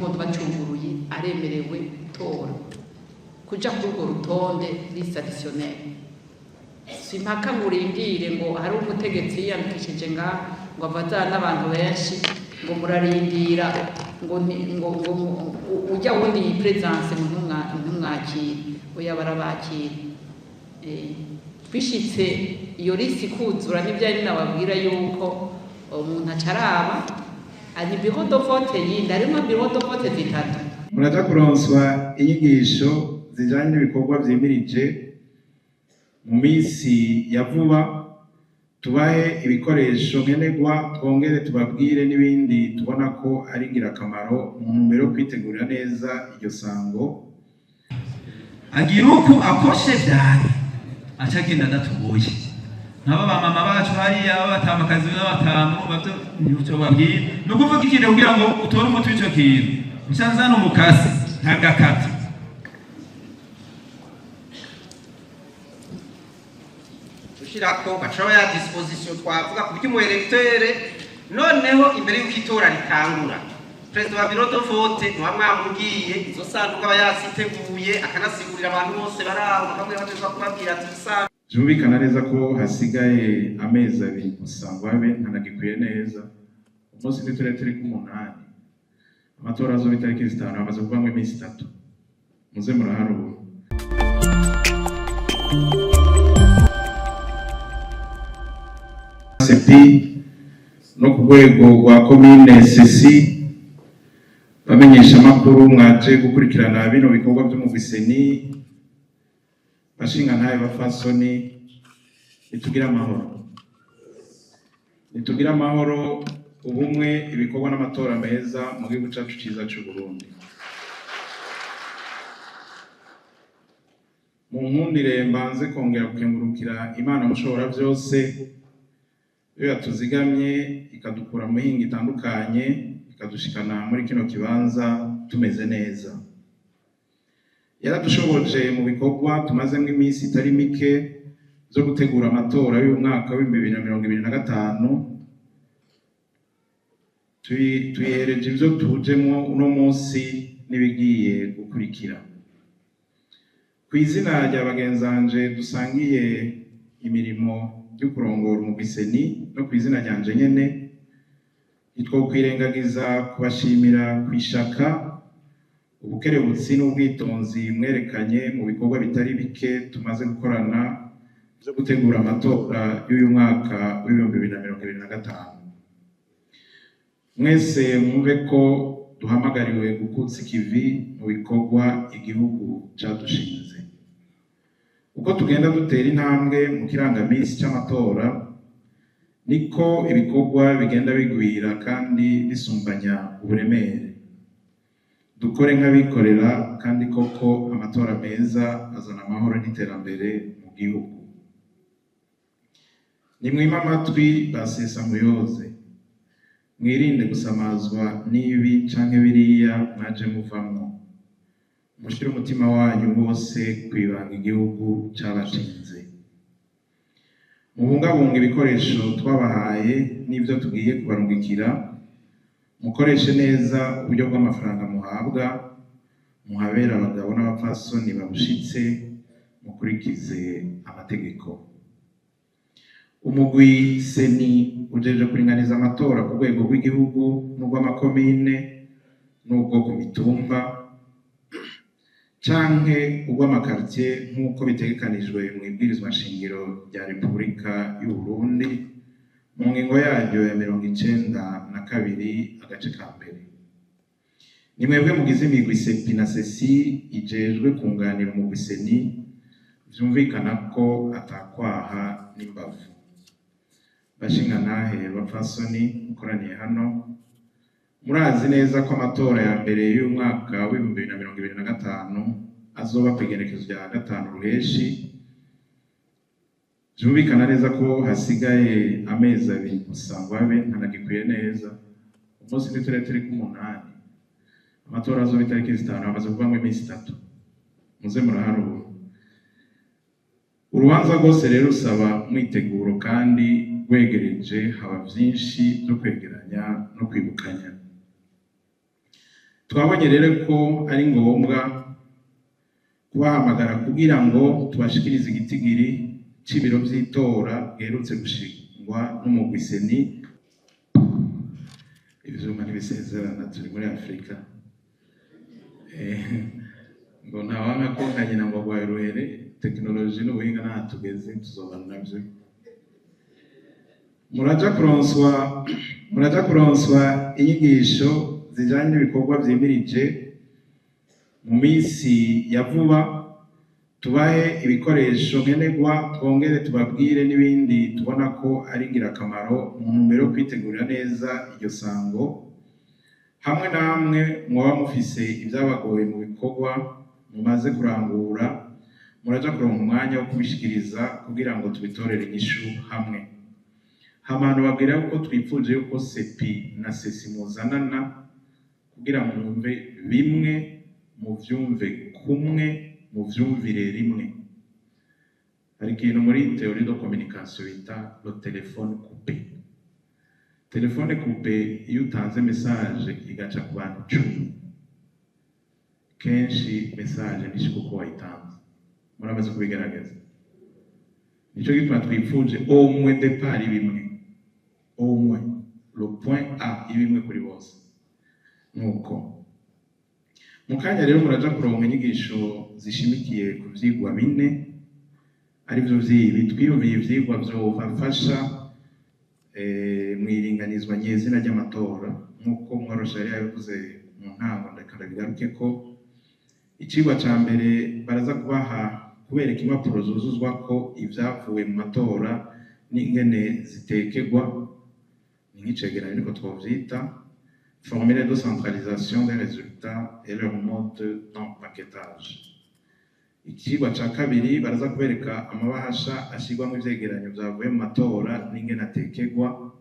gitondo bacuguruye aremerewe gutora kuja kuri urwo rutonde liste additionnelle. Si impaka ngo urindire ngo hari umutegetsi yiyandikishije nga ngo avazana n'abantu benshi ngo murarindira ngo ngo ngo ujya wundi yi présence ngo ntumwakire, oya, barabakira. Bishitse iyo liste ikuzura, n'ivyari nababwira yuko umuntu acaraba ari bureau de vote yindi, harimwo bureau de vote zitatu. Muraja kuronswa inyigisho zijanye n'ibikorwa vyimirije mu minsi ya vuba, tubahe ibikoresho nkenerwa, twongere tubabwire n'ibindi tubona ko ari ingirakamaro mu ntumbero yo kwitegurira neza iryo sango. Agira uku akoshe vyane, aca agenda adatoboye nk'aba ba mama bacu hariya b'abatamakazi n'abatamu bavyo ntibyo babwira. Ni ukuvuga ikintu kugira ngo utore umuti w'ico kintu, nca nzana umukasi ntagakata. Ushirako gaca ya disposition twavuga ku by'umu électeur. Noneho imbere y'uko itora ritangura, perezida wa bureau de vote muba mwamubwiye izo sanduku aba yaziteguye, akanasigurira abantu bose bari aho, bakamwe batezwa kubabwira ati isanduku. Vyumvikana neza ko hasigaye amezi 2 gusa ngo abe ntanagikwiye neza. Umunsi ni turi ku 8, amatora azoba itariki 5, hamaze kuvamwo iminsi 3, muze muraharura. CEPI no ku rwego rwa komine CECI, bamenyesha amakuru mwaje gukurikirana bino bikorwa vy'umugwi CENI, bashingantahe, bafasoni, nitugire amahoro, nitugire amahoro, ubumwe, ibikorwa n'amatora meza mu gihugu cacu ciza c'u Burundi. Mu nkundire mbanze kongera gukengurukira Imana Mushobora byose, iyo yatuzigamye ikadukura mu mihingo itandukanye, ikadushikana muri kino kibanza tumeze neza. Yaradushoboje mu bikorwa tumazemo iminsi itari mike byo gutegura amatora y'umwaka w'2025. Tuyihereje ibyo tujemwo uno munsi n'ibigiye gukurikira. Ku izina rya bagenzanje dusangiye imirimo yo kurongora umugwi CENI no ku izina ryanje nyene, ntitwokwirengagiza kubashimira ku ishaka, ubukerebutsi n'ubwitonzi mwerekanye mu bikorwa bitari bike tumaze gukorana byo gutegura amatora y'uyu mwaka w'2025. Mwese mwumve ko duhamagariwe gukutsa ikivi mu bikorwa igihugu cadushinze. Uko tugenda dutera intambwe mu kirangamisi c'amatora, niko ibikorwa bigenda bigwira kandi bisumbanya uburemere. Dukore nk'abikorera, kandi koko amatora meza azana amahoro n'iterambere mu gihugu. Nimwime amatwi basesa muyoze, mwirinde gusamazwa n'ibi canke biriya mwaje muvamwo, mushire umutima wanyu wose kwibanga igihugu cabashinze, mubungabunga ibikoresho twabahaye n'ivyo tugiye kubarungikira, mukoreshe neza uburyo bw'amafaranga muhabwa, muhabere abagabo n'abapfasoni babushitse, mukurikize amategeko. Umugwi CENI ujeje kuringaniza amatora ku rwego rw'igihugu n'urw'amakomine n'ubwo ku mitumba canke urw'amakartier, nk'uko bitegekanijwe mu ibwirizwa nshingiro rya Repubulika y'u Burundi mu ngingo yaryo ya 92 agace ka mbere. Ni mwebwe mugize imigwi CEPI na CECI ijejwe kunganira umugwi CENI. Vyumvikana ko atakwaha n'imbavu. Bashingantahe, bapfasoni mukoraniye hano, murazi neza ko amatora ya mbere y'umwaka w'2025 azoba kw'igenekerezo rya 5 Ruheshi. Vyumvikana neza ko hasigaye amezi 2 gusa ngo abe ntanagikwiye neza. Umunsi ni turi ku 8, amatora azoba itariki 5, hamaze kuvamwo iminsi 3, muze muraharura. Urubanza rwose rero rusaba mwiteguro, kandi rwegereje haba vyinshi vyo kwegeranya no kwibukanya. Twabonye rero ko ari ngombwa kubahamagara kugira ngo tubashikirize igitigiri c'ibiro vy'itora giherutse gushingwa n'umugwi CENI. Ivyuma ntibisezerana, turi muri Afrika. Ngo ntawanga konka nyina ngo agwaye uruhere. Tekinoloji n'ubuhinga ntaho tugeze, tuzobana navyo. Muraja kuronswa inyigisho zijanye n'ibikorwa vyimirije mu minsi ya vuba, tubahe ibikoresho nkenerwa, twongere tubabwire n'ibindi tubona ko ari ingirakamaro mu ntumbero yo kwitegurira neza iryo sango. Hamwe namwe mwoba mufise ibyabagoye mu bikorwa mumaze kurangura, muraja kuronka umwanya wo kubishikiriza kugira ngo tubitorere inyishu hamwe. Abantu babwira yuko twipfuje yuko CEPI na CECI muzanana kugira ngo mwumve bimwe, muvyumve kumwe, muvyumvire rimwe. Hari ikintu muri théorie de communication bita le téléphone coupé. Téléphone coupé, iyo utanze message igaca ku bantu 10, kenshi message ntishika uko wayitanze. Muramaze kubigerageza. Nico gituma twipfuje au moins départ bimwe, au moins le point A ibimwe kuri bose. Nuko mu kanya rero muraja kuronka inyigisho zishimikiye ku vyigwa bine, arivyo vyibi twiyumviye ivyigwa vyobafasha mw'iringanizwa nyezina ry'amatora. Nk'uko mworosha yari yabivuze mu ntango, ndeka ndabigaruke ko icigwa ca mbere baraza kubaha kubereka impapuro zuzuzwa ko ivyavuye mu matora n'ingene zitekerwa, ni nk'icegeranyo niko twovyita, formulaire de centralisation des résultats et leur mode d'empaquetage. Ikigwa ca kabiri, baraza kubereka amabahasha ashirwamwo ivyegeranyo vyavuye mu matora n'ingene atekerwa,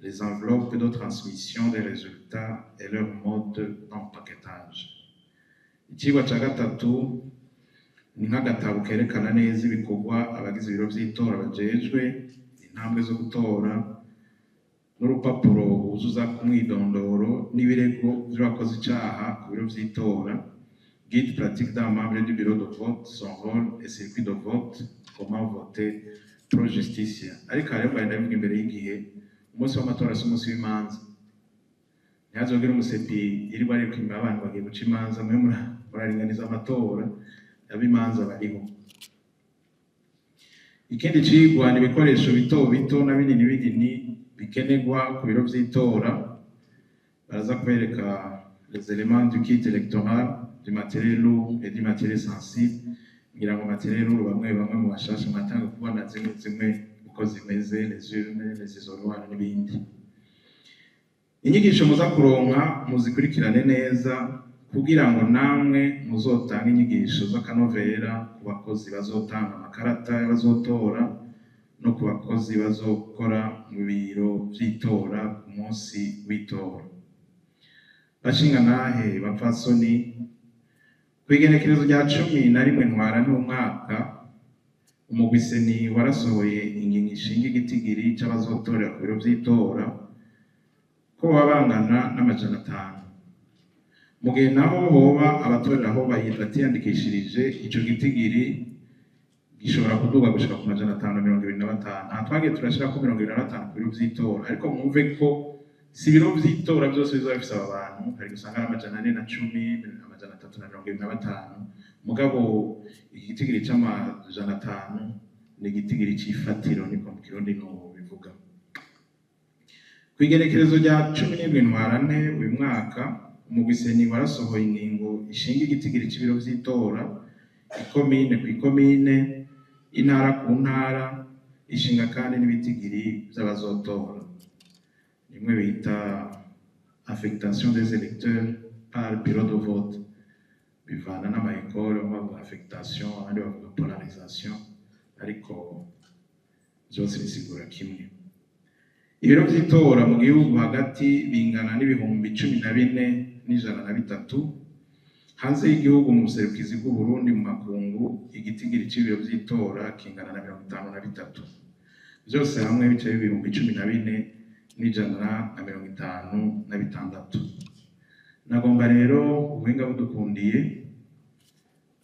les enveloppes de transmission des résultats et leur mode d'empaquetage. Ikigwa ca gatatu ni nk'agatabo kerekana neza ibikorwa abagize ibiro vy'itora bajejwe, intambwe zo gutora n'urupapuro wuzuza ku mwidondoro n'ibirego vy'uwakoze icaha ku biro vy'itora, guide pratique d'un membre du bureau de vote, son rôle et circuit de vote, comment voter pro justitia. Ariko hariho mbaye ndabivuga imbere y'igihe, umunsi w'amatora si umunsi w'imanza. Ntihazogire umu CEPI yirirwa ariko inyuma abantu bagiye guca imanza. Mwe muraringaniza amatora, ab'imanza bariho. Ikindi cigwa ni ibikoresho bito bito na binini binini bikenerwa ku biro vy'itora. Baraza kwereka les éléments du kit électoral, du matériel lourd et du matériel sensible. Ngira ngo matériel lourd, bamwe bamwe mu bashasha mwatanga kubona zimwe zimwe uko zimeze, les urnes, les isoloirs n'ibindi. Inyigisho muza kuronka muzikurikirane neza kugira ngo namwe muzotange inyigisho z'akanovera ku bakozi bazotanga amakarata y'abazotora no ku bakozi bazokora mu biro vy'itora ku munsi w'itora. Bashingantahe, bapfasoni, kw'igenekerezo rya 11 Ntwarante umwaka, umugwi CENI warasohoye ingingo ishinga igitigiri c'abazotorera ku biro vy'itora ko baba bangana n'500. Mu gihe naho hoba abatorera aho batiyandikishirije, ico gitigiri gishobora kuduga gushika ku 525. Aha twagiye turashirako 25 ku biro vy'itora, ariko mwumve ko si ibiro vy'itora vyose bizoba bifise aba bantu. Hari gusanga ari 410, 325. Mugabo igitigiri c'500 ni igitigiri c'ifatiro, niko mu Kirundi no bivuga. Kw'igenekerezo rya 17 Ntwarante uyu mwaka, umugwi CENI warasohoye ingingo ishinga igitigiri c'ibiro vy'itora, ikomine ku ikomine, intara ku ntara, ishinga kandi n'ibitigiri vy'abazotora, rimwe bita affectation des électeurs par bureau de vote. Bivana n'ama école, bamwe bavuga affectation, abandi bavuga polarisation, ariko vyose bisigura kimwe. Ibiro vy'itora mu gihugu hagati bingana n'14,103. Hanze y'igihugu, mu buserukizi bw'Uburundi mu makungu, igitigiri c'ibiro vy'itora kingana na 53. Vyose hamwe bice 14,156. Nagomba rero, ubuhinga budukundiye,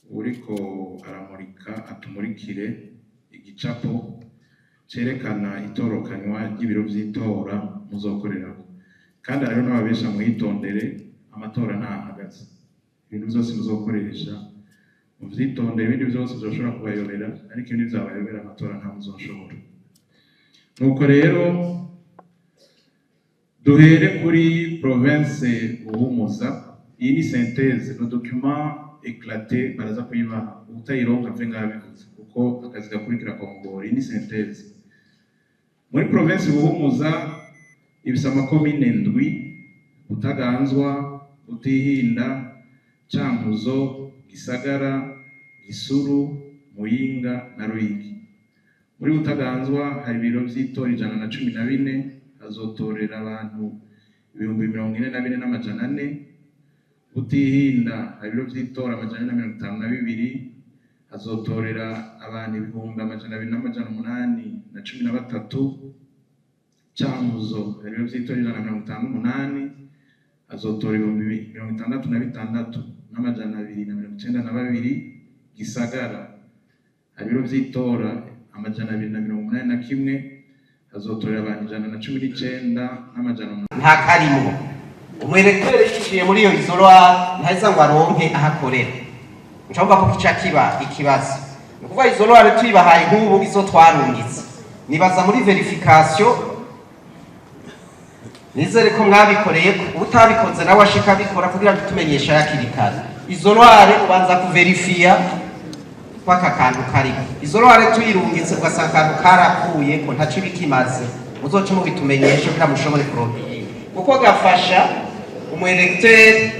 uriko aramurika atumurikire igicapo cerekana itorokanywa ry'ibiro vy'itora muzokorerako. Kandi rero n'ababesha, mwitondere amatora ntahagaze. Ibintu vyose muzokoresha muvyitondere. Ibindi vyose vyoshobora kubayobera, ariko ibindi vyabayobera, amatora nta muzoshobora. Nuko rero duhere kuri province Buhumuza. Iyi ni synthèse, le document éclaté baraza kuyibaha. Utayironka ave ngaho abivuze, kuko akazi gakurikira kongora. Iyi ni synthèse. Muri province Buhumuza ifise amakomine ndwi: Butaganzwa, Butihinda, Cankuzo, Gisagara, Gisuru, Muyinga na Ruyigi. Muri Butaganzwa hari ibiro vy'itora 114, hazotorera abantu 44,400. Butihinda hari ibiro vy'itora 452, hazotorera abantu 200,813. Cankuzo hari ibiro vy'itora 158, hazotora 66,292. Gisagara hari ibiro vy'itora 281, hazotorera abantu 119,800. Nta karimwo. Umw'électeur yinjiye muri iyo isoloir, ntaheza ngo aronke aho akorera. Nca ko kica kiba ikibazo. Ni ukuvuga isoloir tuyibahaye nk'ubu, izo twarungitse, nibaza muri vérification, nizere ko mwabikoreye. Utabikoze nawe ashika abikora kugira ngo tumenyeshe hakiri kare. Isoloir ubanza kuverifiya ko aka kantu kariko. Isoloir tuyirungitse ugasanga akantu karakuye ko ntaco ibikimaze, muzoce mubitumenyeshe kugira mushobore kuronka iyindi, kuko gafasha umw'électeur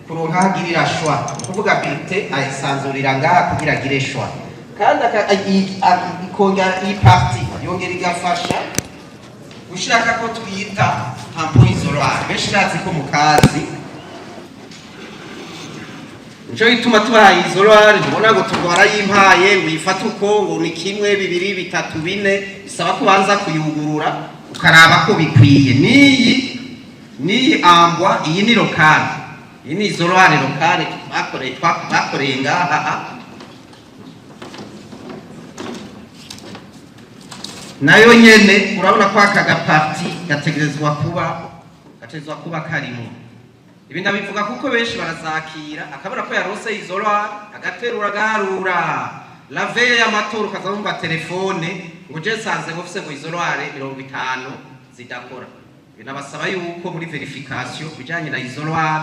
kuronka aho agirira choix. Kuvuga bulletin ayisanzurira ngaha kugira agire choix, kandi ikongera iyi partie yongera igafasha gushirako ko twita tampon isoloir. Benshi ndazi ko mukazi, nico gituma tubahaye isoloir. Ntubona ngo turwara yimpaye ngo uyifate uko, ngo ni kimwe, bibiri, bitatu, bine. Bisaba ko ubanza kuyugurura ukaraba ko bikwiye. Niyi ambwa, iyi ni locale, iyi ni isoloir locale bakoreye ngaha. Nayo nyene urabona ko aka gapartie gategerezwa kuba karimwo. Ibi ndabivuga kuko benshi barazakira, akabona ko yaronse isoloir, agaterura, agaharura. La veille y'amatora ukaza wumva telefone ngo je nsanze ngo ufise ngo isoloir 50 zidakora. Binabasaba yuko muri vérification bijanye na isoloir,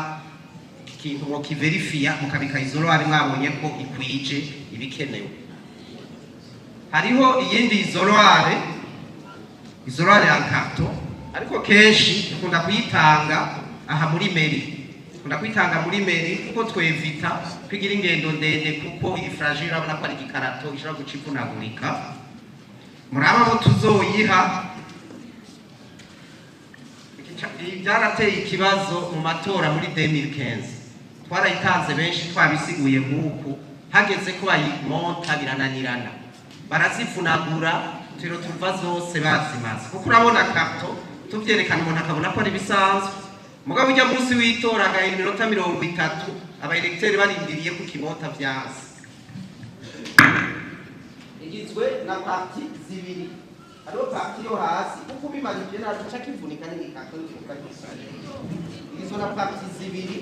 iki kintu ngo kiverifiya, mukabika isoloir mwabonye ko ikwije ibikenewe. Hariho iyindi isoloir, isoloir ya carton, ariko kenshi dukunda kuyitanga aha muri mairie. Dukunda kuyitanga muri mairie kuko twevita kwigira ingendo ndende, kuko iyi fragile, urabona ko ari igikarato ishobora guca ivunagurika. Muraba abo tuzoyiha. Ibi byarateye ikibazo mu matora muri 2015. Twarayitanze benshi twabisiguye nk'uku, hageze ko bayimonta birananirana, barazivunagura, turo tuva zose bazimaze. Kuko urabona carton, tuvyerekana umuntu akabona ko ari bisanzwe, mugabo ujya munsi w'itora agahera iminota 30 abaélecteurs barindiriye ku kimota, vyanse. Igizwe na parties zibiri. Hariho partie yo hasi, kuko ubimanije nabi ca kivunika n'igikato n'ikivuka. Igizwe na parties zibiri.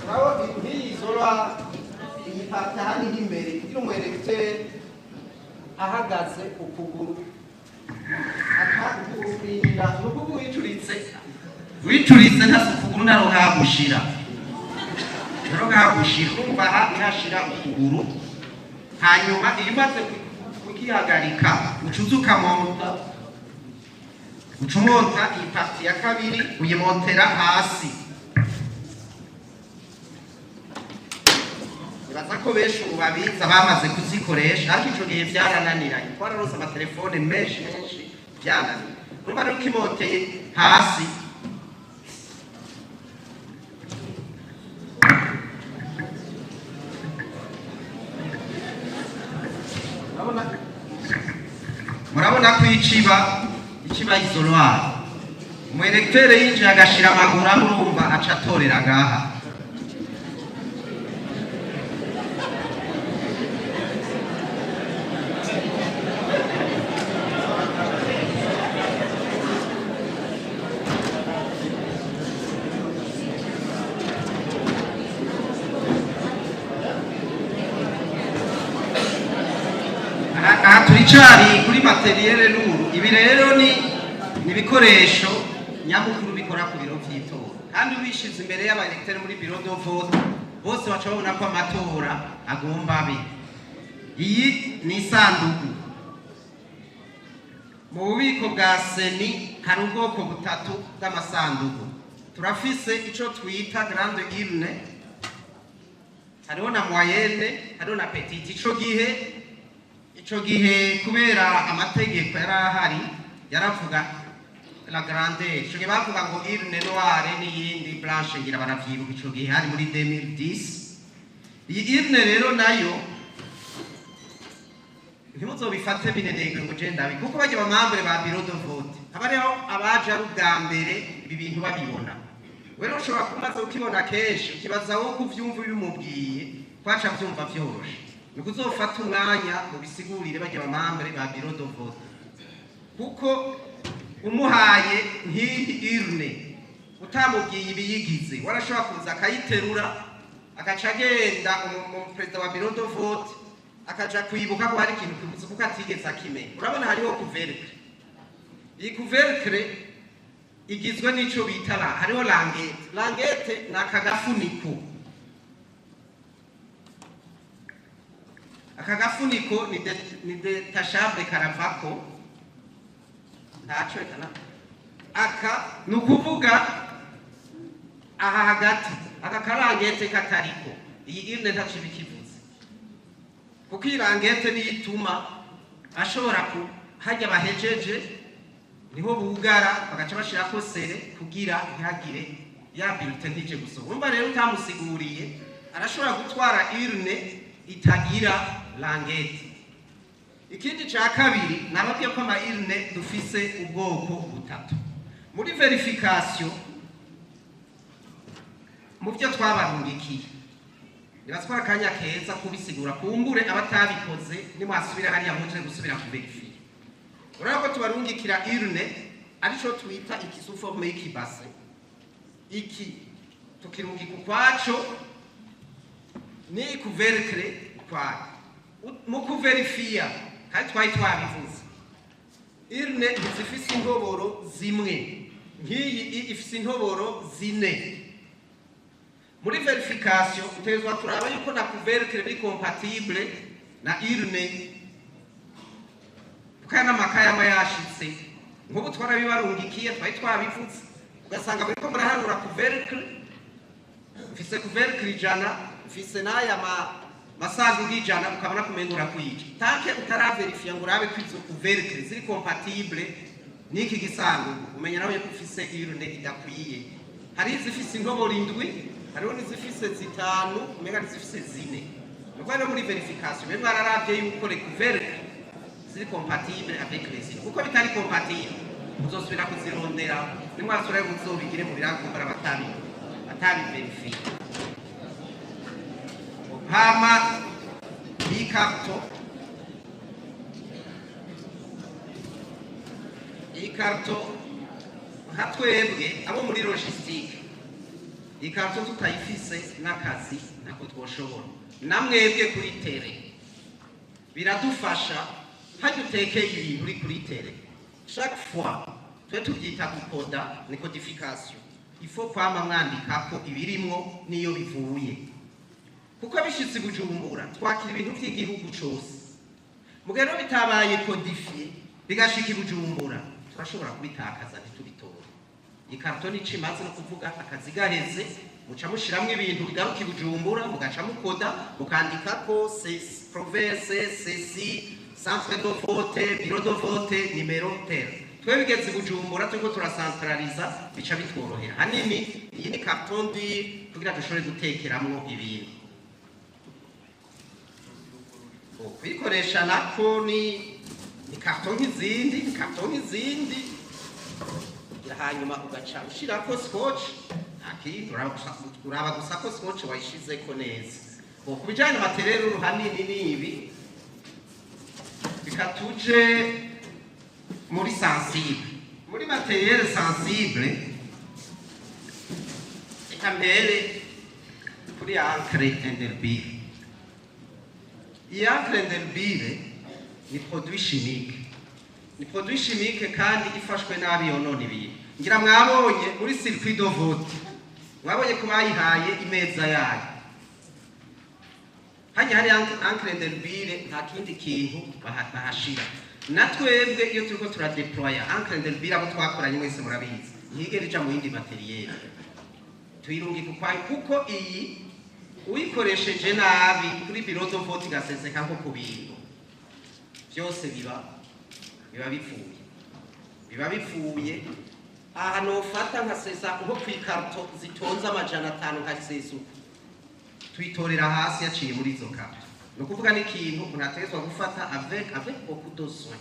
Urabona nk'iyi isoloir, iyi partie ahanini imbere kugira umw'électeur ahagaze, ukuguru ukuguru kwinjira. Ni ukuvuga wicuritse ntasi ukuguru ntaronka hagushira, ntaronka hagushira. Urumva aha ntihashira ukuguru. Hanyuma iyo umaze kukihagarika, uca uza ukamonta, uca umonta iyi partie ya kabiri, uyimontera hasi. Nibaza ko benshi ubu babiza, bamaze kuzikoresha, ariko ico gihe vyarananiranye. Twararonse amatelefone menshi menshi, vyananiye. Urumva rero ukimoteye hasi. Murabona ko iciba isoloir, umw'électeur yinjiye agashira amaguru aho, urumva. Urumva aca atorera ngaha. Aha turicari kuri matériel lourd. Ibi rero ni ibikoresho nyamukuru bikora ku biro vy'itora, kandi ubishize imbere y'aba électeurs muri bureau de vote, bose baca babona ko amatora agomba abe. Iyi ni isanduku. Mu bubiko bwa CENI hari ubwoko butatu bw'amasanduku. Turafise ico twita grande urne, hariho na moyenne, hariho na petite. Ico gihe kubera amategeko yari ahari yaravuga la grande, ico gihe bavuga ngo urne noire n'iyindi blanche, ngira baravyibuka. Ico gihe hari muri 2010. Iyi urne rero nayo ntimuzobifate minenegwe ngo je ndabi, kuko barya ba membres ba bureau de vote haba hariho abaje ari ubwa mbere ibi bintu babibona. Rero ushobora kumaze ukibona kenshi, ukibaza wowe ko uvyumva bimubwiye kwaca vyumva vyoroshe. Ni ukuzofata umwanya mubisigurire barya ba membres ba bureau de vote, kuko umuhaye nk'iyi urne utamubwiye ibiyigize, warashobora kuza akayiterura, agaca agenda perezida wa bureau de vote akaja kwibuka ko hari ikintu kibuze kuko atigeze akimenya. Urabona hariho couvercle. Iyi couvercle igizwe n'ico bita la, hariho languette. Languette ni aka gafuniko. Aka gafuniko ni détachable, karavako ntaco. Reka na aka, ni ukuvuga aha hagati aka ka languette katariko, iyi urne ntaco iba ikivuze, kuko iyi languette niyo ituma ashobora ku hajya bahejeje niho bugara, bagaca bashirako scellé kugira ntihagire ya bulletin ntije gusohoka. Urumva rero utamusiguriye arashobora gutwara urne itagira languette. Ikindi ca kabiri, nababwiye ko ama urne dufise ubwoko butatu. Muri vérification, mu byo twabarungikiye, nibatwara akanya keza kubisigura, kumbure abatabikoze nimwasubira hariya muje gusubira kuverifiya. Urabona ko tubarungikira urne arico twita iki sous forme y'iki bassin. Iki tukirungika ukwaco, ni couvercle ukwayo. Mu kuverifiya kandi twari twabivuze, urne ntizifise intoboro zimwe. Nk'iyi ifise intoboro zine. Muri vérification utegerezwa kuraba yuko na couvercle biri compatible na urne, kuko aya n'amakaye aba yashitse. Nk'ubu twarabibarungikiye, twari twabivuze, ugasanga muriko muraharura couvercle: mfise couvercle 100, mfise n'aya masanduku 100, ukabona kumenga urakwica. Tant que utaraverifiya ngo urabe ko izo couvercle ziri compatible n'iki gisanduku, umenya nawe ko ufise urne idakwiye. Hari izifise intoboro indwi, hariho n'izifise zitanu, umenga n'izifise zine. Ni ukuvuga rero muri vérification mbe mwararavye yuko les couvercles ziri compatible avec les urnes, kuko bitari compatible muzosubira kuzirondera. Nimwasubirayo muzobigire mu birakumbura abatabiverifiye. Hama iyi carton, iyi carton nka twebwe abo muri logistique, iyi carton tutayifise n'akazi ntako twoshobora. Namwebwe kuri terrain biradufasha. Hajya utekeye ibintu uri kuri terrain, chaque fois twe tubyita gukoda, ni codification. Il faut kwama mwandikako ibirimwo n'iyo bivuye, kuko bishitse i Bujumbura twakira ibintu vy'igihugu cose. Mugihe rero bitabaye codifié bigashika i Bujumbura, turashobora kubitakaza ntitubitore. Iyi carton ico imaze no kuvuga akazi gaheze, muca mushiramwo ibintu bigaruka i Bujumbura, mugaca mukoda, mukandikako province, ceci, centre de vote, bureau de vote, numéro tel. Twe bigeze i Bujumbura turiko turacentraliza, bica bitworohera. Hanini iyi ni carton dure kugira dushobore gutekeramwo ibintu. Kuyikoresha nako ni carton nk'izindi, ni carton nk'izindi. Hanyuma ugaca ushirako scotch. Nta kindi, uraba gusa ko scotch wayishizeko neza. Bo ku bijanye na matériel hanini ni ibi. Reka tuje muri sensible, muri matériel sensible. Reka mbere kuri encre indélébile. Iyi encre indélébile ni produit chimique, ni produit chimique kandi ifashwe nabi yonona ibintu. Ngira mwabonye muri circuit de vote, mwabonye ko bayihaye imeza yayo hajya hari encre indélébile, nta kindi kintu bahashira. Na twebwe iyo turiko turadeploya encre indélébile, abo twakoranye mwese murabizi, ntiyigera ija mu yindi matériel, tuyirungika ukwayo, kuko iyi uyikoresheje nabi kuri bureau de vote igaseseka nko ku bintu byose, biba bipfuye, biba bipfuye. Aha nofata nkasesa nko ku ikarito zitonze 500, nkasesa uko, tuyitorera hasi yaciye muri izo karito. Ni ukuvuga n'ikintu umuntu ategerezwa gufata avec beaucoup de soin.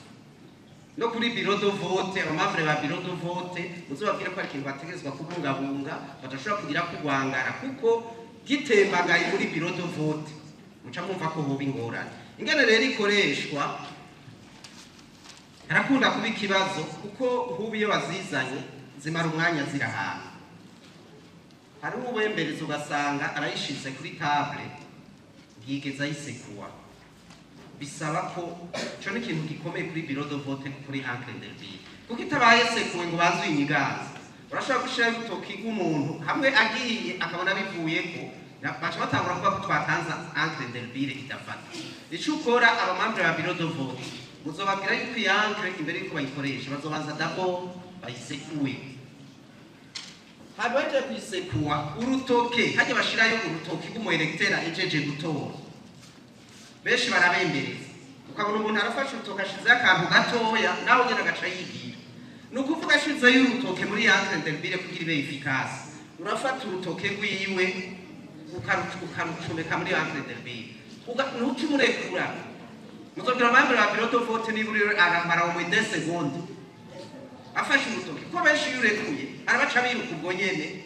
No kuri bureau de vote, aba membres ba bureau de vote muzobabwire ko ari ikintu bategerezwa kubungabunga, badashobora kugira kugwangara, kuko gitembagaye muri bureau de vote muca mwumva ko hoba ingorane. Ingene rero ikoreshwa harakunda kuba ikibazo, kuko nk'ubu iyo bazizanye zimara umwanya ziri ahantu hari uwembereza, ugasanga arayishize kuri table, ntiyigeze ayisekuwa. Bisaba ko ico ni ikintu gikomeye kuri bureau de vote, kuri encre indélébile, kuko itabaye sekuwe ngo baze uyinyiganze, urashobora gushiraho urutoki rw'umuntu hamwe agiye akabona bivuyeko, baca batangura kuvuga ko twatanze encre indélébile idafata. Ico ukora, aba membres ba bureau de vote muzobabwira yuko iyi encre, imbere yuko bayikoresha, bazobanza d'abord bayisekuwe. Hanyuma bahejeje kuyisekuwa, urutoke hajya bashirayo urutoki rw'umu électeur ahejeje gutora, benshi barabembereza, ukabona umuntu arafashe urutoke ashizeho akantu gatoya, nawe nyine agaca yigira. Ni ukuvuga ashizeyo urutoke muri encre indélébile kugira ibe efficace, urafata urutoke rwiwe ukarucomeka muri encre indélébile, ntuce umurekura. Muzobwira aba membres ba bureau de vote, niba uri aramara mu 2 secondes afashe urutoke, ko benshi iyo urekuye arabaca biruka ubwo nyene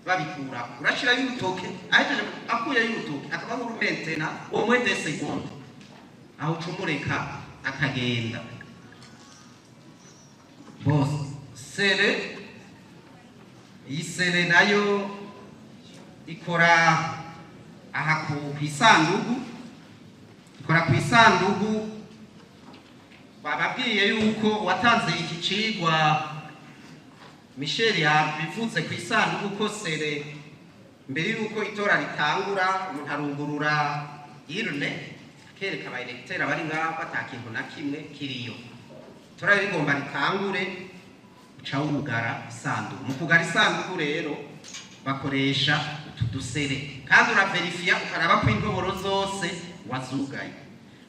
babikura. Urashirayo urutoke, ahejeje akuyeyo urutoke akaba nk'urumentena au moins 2 secondes, aho uca umureka akagenda. Bose scellé, iyi scellé nayo ikora aha ku isandugu, ikora ku isandugu. Bababwiye yuko watanze iki cigwa Michel yabivuze ku isandugu, ko scellé mbere yuko itora ritangura umuntu arugurura urne, akereka aba électeurs abari ngaho ata kintu na kimwe kiriyo. Itora rigomba ritangure, uca wugara isanduku. Mu kugara isanduku rero bakoresha utu du scellé, kandi uraverifiya ukaraba ko intoboro zose wazugaye,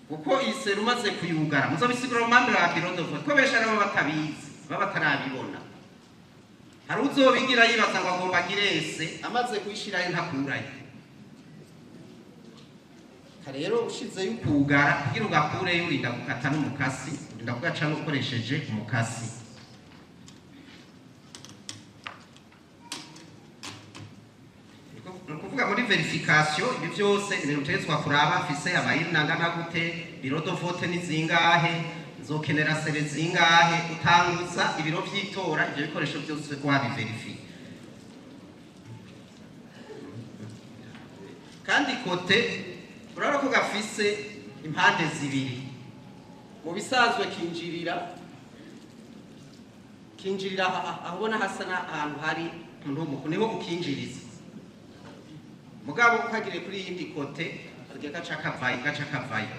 kuko iyi scellé umaze kuyugara, muzobisigura mu membres ba bureau de vote, ko benshi aribo batabizi, baba batarabibona. Hari uzobigira yibaza ngo agomba agirese, amaze kuyishirayo ntakurayo. Rero ushizeyo ukugara, kugira ugakureyo urinda gukata n'umukasi, urinda kugaca n'ukoresheje umukasi. Ni ukuvuga muri vérification ibi byose ibintu utegetswa kuraba: mfise aba urnes angana gute, bureau de vote ni zingahe, nzokenera scellés zingahe? Utanguza ibiro vy'itora ivyo bikoresho byose wabiverifiye. Kandi kote urabona ko gafise impande zibiri. Mu bisanzwe kinjirira aho ubona hasa n'ahantu hari ntumuku, niho ukinjiriza. Mugabo ukagiriye kuri iyindi côté agiye gaca kavayo, gaca kavayo.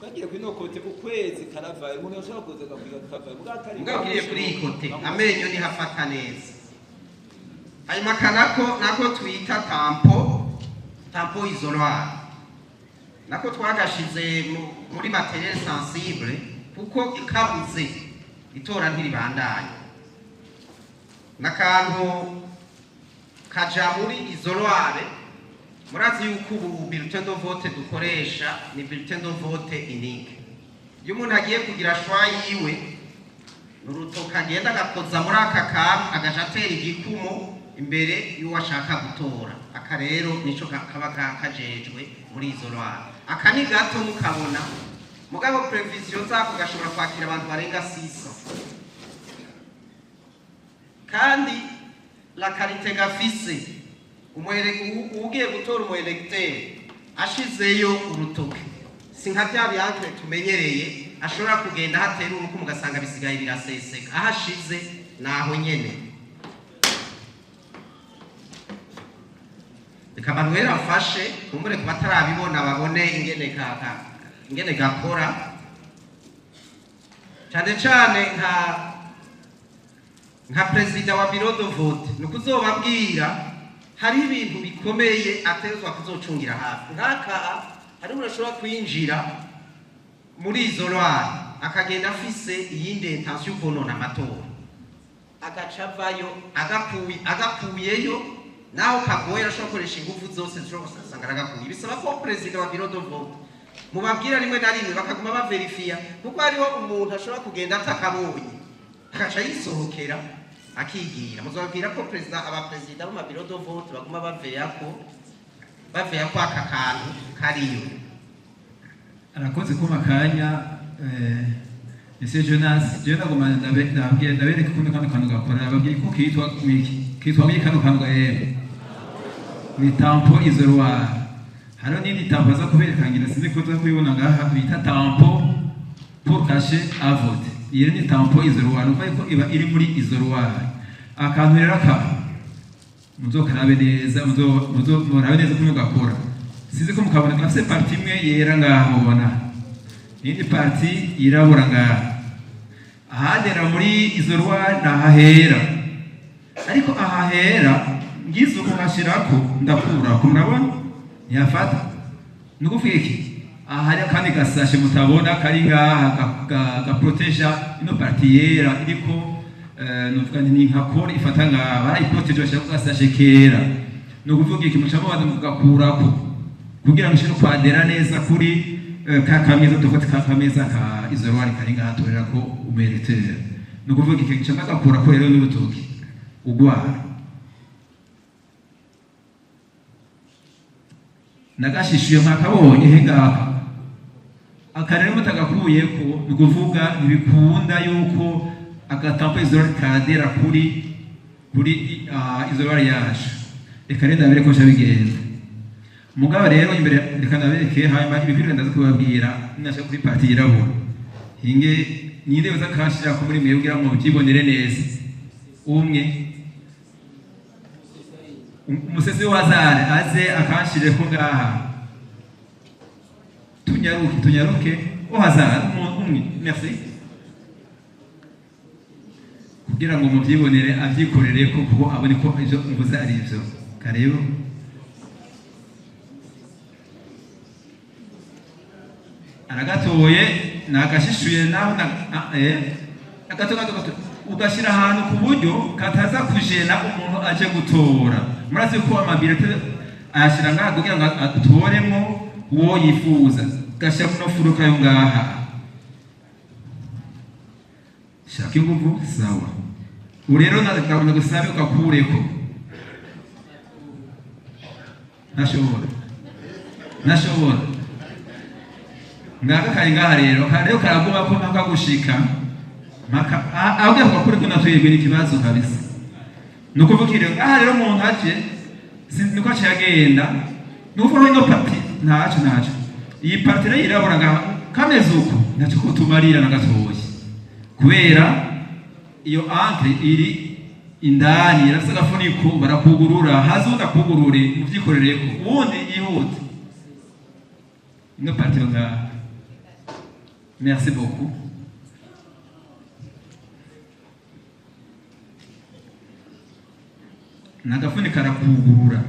Twagiye kuri ino côté, ukwezi karavayo, umuntu yashobora kuza akakwiga kavayo, mugabo atari Mugabo ugiriye kuri iyi côté amenyo niho afata neza. Hanyuma aka nako twita tampon, tampon isoloir, nako twagashize muri matériel sensible, kuko ikabuze itora ntiribandanya. N'akantu kaja muri isoloir. Murazi yuko ubu bulletin de vote dukoresha ni bulletin de vote unique. Iyo umuntu agiye kugira choix yiwe, urutoki agenda agakoza muri aka kantu, agaca atera igikumo. imbere y'uwashaka gutora. Aka rero nico kaba kajejwe muri isoloir. Aka ni gato mukabona, mugabo prévision zako gashobora kwakira abantu barenga 600, kandi la qualité gafise, ugiye gutora, umu électeur ashizeyo urutoke, si nka bya bi encre tumenyereye ashobora kugenda hatera uruku mugasanga bisigaye biraseseka. Aho ashize naho nyene. Reka Manuel afashe kumbure ku batarabibona babone ingene gakora, cyane cyane nka perezida wa bureau de vote. Ni ukuzobabwira hari ibintu bikomeye ategerezwa kuzocungira hafi. Nk'aka hari umuntu ashobora kwinjira muri isoloir akagenda afise iyindi intention yo konona amatora, agaca avayo agakuyeyo. Naho kagoye, arashobora gukoresha ingufu zose zishobora gusanga aragakuye. Bisaba ko perezida wa bureau de vote mubabwira rimwe na rimwe bakaguma baverifiya, kuko hariho umuntu ashobora kugenda atakabonye agaca yisohokera akigira. Muzababwira ko perezida, abaperezida b'ama bureau de vote baguma baveya ko aka kantu kariyo. Arakoze kuma kanya, Monsieur Jonas. Jewe nagoma ndababwira, ndabereka ukuntu kano kantu gakora. Nababwiye ko kitwa wiki, kitwa wiki kano kantu gahere ni tampon isoloir. Hariho n'indi tampon aza kubereka, ngira sinzi ko tuza kuyibona ngaha, bita tampon pour cachet à vote. Iyo ni tampon isoloir, ni ukuvuga ko iba iri muri isoloir. Akantu rero aka muzokarabe neza, muzo murabe neza ukuntu gakora. Sinzi ko mukabona, gafise partie imwe yera ngaha mubona, iyindi partie yirabura ngaha. Ahadera muri isoloir ni ahahera, ariko ahahera ngize uko nkashirako ndakurako, murabona ntiyafata. Ni ukuvuga iki? Aha hari akandi gasashe mutabona kari ngaha gaproteja ino partie yera iriko, nuvuga nti ni nka colle ifata ngaha, barayiproteje bashirako gasashe kera. Ni ukuvuga iki? Muca mubanza mugakurako kugira ngo ishobore kwadera neza kuri ka kameza dufate, ka kameza ka isoloir kari ngaha torerako umu électeur. Ni ukuvuga iki? Nca ndagakurako rero n'urutoki ugwara nagashishuye, mwakabonye he ngaka. Aka rero mutagakuyeko, ni ukuvuga ntibikunda yuko aga tampon isoloir kadera kuri isoloir yacu. Reka rero ndabere ko nca bigenda. Mugabo rero imbere reka ndabereke, hanyuma ibikwiriye ndaza kubabwira ninashaka kuri partie yirabura. Hinge ninde uza kashira ko muri mwebwe kugira ngo mubyibonere neza? Umwe umusese wazare aze akanshire ko ngaha. Tunyaruke, tunyaruke, au hasard umwe, merci, kugira ngo mubyibonere, abyikorere ko kuko abone ko ivyo mvuze ari ivyo. Karibu. Aragatoye nagashishuye naho agato gato gato, ugashyira ahantu ku buryo kataza kujena umuntu aje gutora. Murazi ko ama bulletins ayashyira ngaha kugira ngo atoremo uwo yifuza. Gashyira kuno furuka yo ngaha, shaka inguvu. Sawa, ubu rero ndabona gusabe ugakureko. Ntashobora, ntashobora. Ngaka kari ngaha rero, rero karaguma ko mpaka gushika mpaka aho kugakureko. Natwebwe n'ikibazo kabisa. Ni ukuvuga rero ngaha rero umuntu aje niko aciye agenda. Ni ukuvuga ino partie ntaco, ntaco. Iyi partie rero yirabura ngaha kameze uko ntaco kutumarira na gatoyi, kubera iyo encre iri indani irafise agafuniko. Barakugurura, haza uwundi akugurure, muvyikorereko uwundi yihute. Ino partie yo ngaha, merci beaucoup. Nagafunika arakugurura,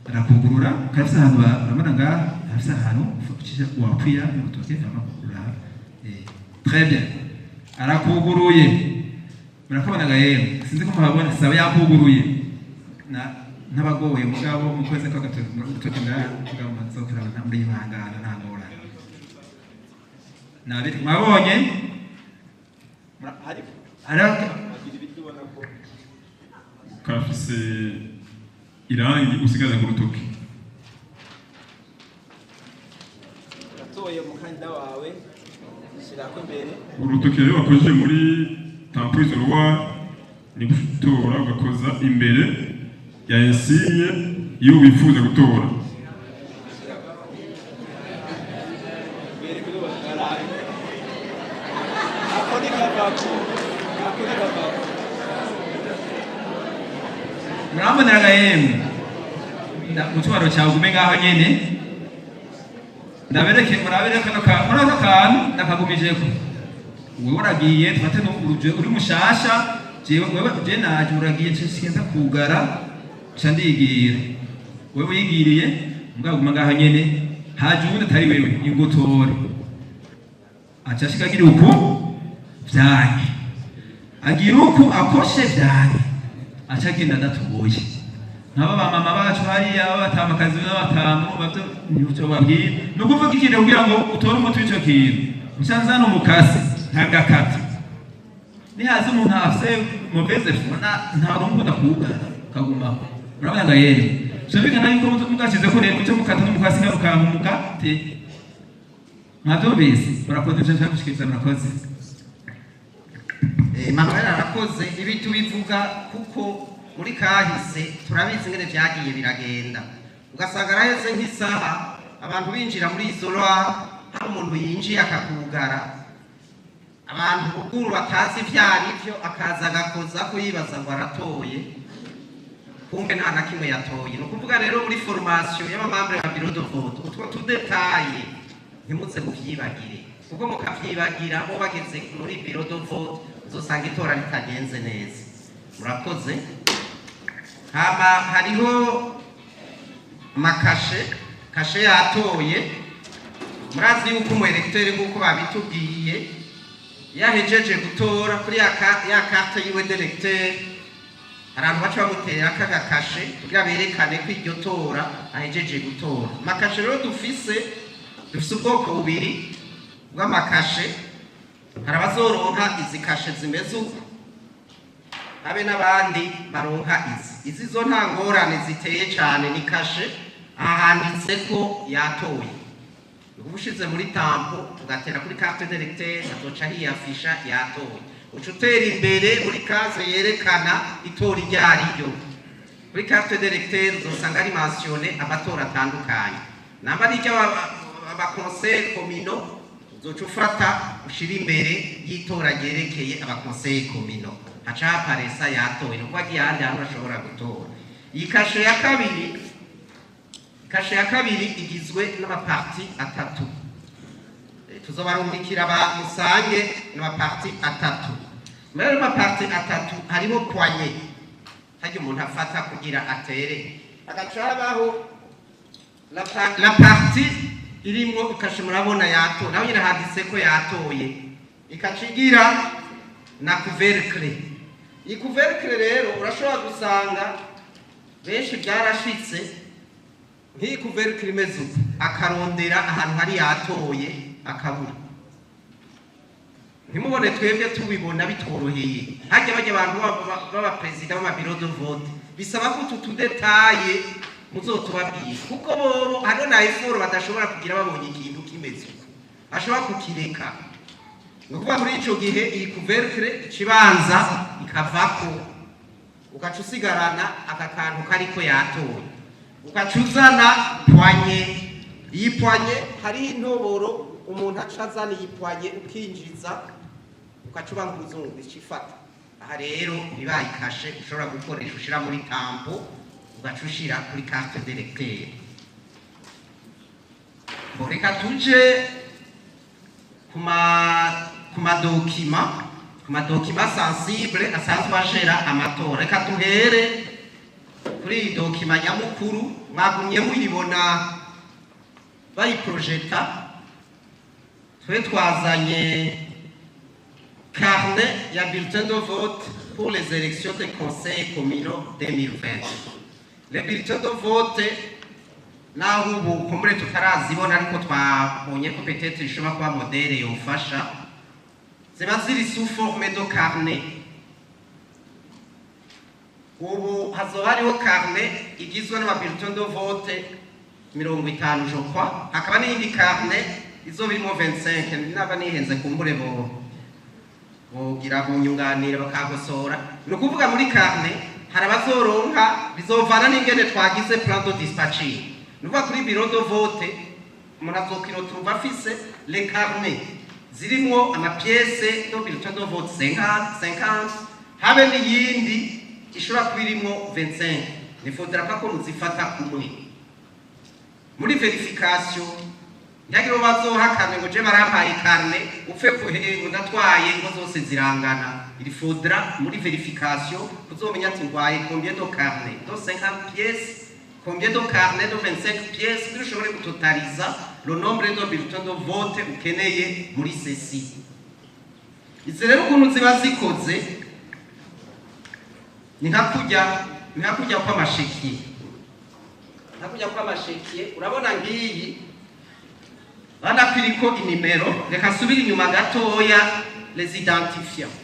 arakugurura. Karafise ahantu urabona ngaha karafise ahantu ucisha wapfuya n'urutoke amakugurura. Très bien, arakuguruye. Murakabona ga yemwe? Sinzi ko muhabona. Sawa, yakuguruye na ntabagoye, mugabo mu kwezi kwa gatatu urutoke ngaha, mugabo mazokera nta muri ihangana, nta ngorane. Nabiri mwabonye hari. Karafise irangi usigaza ku rutoki. Uratoye umukandida wawe, shyirako imbere. Urutoki rero wakojeje muri tampon isoloir ni gutora ugakoza imbere ya insigne iyo wifuza gutora. Imbere kuri barabe ako ni kavako, ako ni kavako. Muramboneraga yemwe. Mu cyubahiro cyawe, ugume ngaho nyene ndabereke, murabere kano ka muri ako kantu ndakagumijeko. Wewe uragiye, tufate n'uruje uri mushasha, jewe wewe je naje, uragiye, nca kugara, nca ndigira. Wewe wigiriye, mugabo guma ngaho nyene. Haje uwundi atari wewe, ingutore aca ashika agira uku vyanke, agira uku akoshe vyanke, aca agenda adatoye. Nk'aba ba mama bacu hariya b'abatamakazi n'abatamu bavyo ntibyo babwira. Ni ukuvuga ikintu kugira ngo utore umuti w'ico kintu, nca nzana umukasi ntagakata. Nihaza umuntu afise mauvaise foi, nta runkunda kuwugara kagumaho. Murabona nga yemwe, vyumvikana yuko mugashizeko rero muce mukata n'umukasi ngarukanka umukate. Mwavyumvise? Murakoze, ivyo nshaka gushikiriza, murakoze. Emmanuel arakoze. Ibi tubivuga kuko muri kahise turabizi ingene vyagiye biragenda, ugasanga araheze nk'isaha abantu binjira muri isoloir, hari umuntu yinjiye akakugara, abantu bukuru batazi ivyo arivyo akaza agakoza ko yibaza ngo aratoye, kumbe nta na kimwe yatoye. Ni ukuvuga rero muri formation y'aba membres ya bureau de vote, utwo tu détails ntimuze muvyibagire, kuko mukavyibagira bo bageze muri bureau de vote uzosanga itora ritagenze neza. Murakoze. Hama hariho ama cachets, cachet yatoye. Murazi yuko umu électeur, nk'uko babitubwiye, yahejeje gutora kuri ya carte yiwe d'électeur, hari abantu baca bamutera aka cachet kugira berekane ko iryo tora ahejeje gutora. Ama cachets rero dufise ubwoko bubiri bw'ama cachets. Hari abazoronka izi cachets zimeze uko, habe n'abandi baronka izi. Izi zo nta ngorane ziteye cyane, ni cachet, aha handitse ko yatoye. Uba ushize muri tampon, ugatera kuri carte d'électeur, azoca hiyafisha yatoye. Uca utera imbere muri case yerekana itora iryo ariryo. Kuri carte d'électeur uzosanga ari mentionné amatora atandukanye. Namba ari iry'aba conseillers communaux, uzoca ufata ushira imbere y'itora ryerekeye aba conseillers communaux, haca haparesa yatoye. Ni ukuvuga agiye ahandi hantu ashobora gutora. Iyi cachet ya kabiri, cachet ya kabiri igizwe n'ama parties atatu. Tuzobarungikira ba musange n'ama parties atatu. Muri ayo ma parties atatu harimo poignée, harya umuntu afata kugira atere, hagaca habaho la partie irimwo i cachet. Murabona yatoye, naho nyine handitse ko yatoye, ikaca igira na couvercle. Iyi couvercle rero urashobora gusanga benshi byarashitse, nk'iyi couvercle imeze uko, akarondera ahantu hari yatoye akabura. Ntimubone twebwe tubibona bitworoheye, hajya bajya abantu b'abaperezida b'ama bureaux de vote, bisaba ko utu tu détails muzotubabwira, kuko bobo hariho na effort badashobora kugira. Babonye ikintu kimeze uko ashobora kukireka. Ni ukuvuga muri ico gihe iyi couvercle ikibanza ikavako, ugaca usigarana aka kantu kariko yatoye, ugaca uzana poignée. Iyi poignée hariho intoboro, umuntu aca azana iyi poignée, ukinjiza, ugaca uba nk'umuzungu, ica ifata. Aha rero bibaye cachet ushobora gukoresha, ushira muri tampon, ugaca ushira kuri carte d'électeur. Bon, reka tuje ku ma documents sensibles asanzwe ajera amatora. Reka duhere kuri iyi document nyamukuru mwagumye muyibona bayiprojeta. Twe twazanye carnet ya bulletin de vote pour les élections des conseils communaux 2020. Les bulletins de vote, naho ubu kumbure tutarazibona, ariko twabonye ko peut-être ishobora kuba modèle yofasha, ziba ziri sous forme de carnet. Ubu hazoba hariho carnet igizwe n'ama bulletins de vote 50, je crois, hakaba n'iyindi carnet izoba irimo 25, naba nihenze kumbure bo bogira bunyunganira bakagosora. Ni ukuvuga muri carnet hari abazoronka, bizovana n'ingene twagize plan de dispatching. Ni ukuvuga kuri bureau de vote umuntu azokwiretrouva afise les carnets zirimwo ama pièces de bulletin de vote 50 50, habe n'iyindi ishobora kuba irimwo 25. Ne faudra pas ko muzifata kumwe muri vérification. Ntihagire uwo bazohakane ngo je barampaye carnet upfe kuhe ndatwaye ngo zose zirangana. Il faudra muri vérification kuzomenya ati ngwaye combien de carnet de 50 pièces, combien de carnet de 25 pièces, kugira ushobore gutotaliza le nombre de bulletins de vote ukeneye muri sesi. Izi rero ukuntu ziba zikoze ni nka kurya kw'amashekiye, nka kurya kw'amashekiye. Urabona ngiyi bana ko iriko inimero. Reka nsubire inyuma gatoya, les identifiants.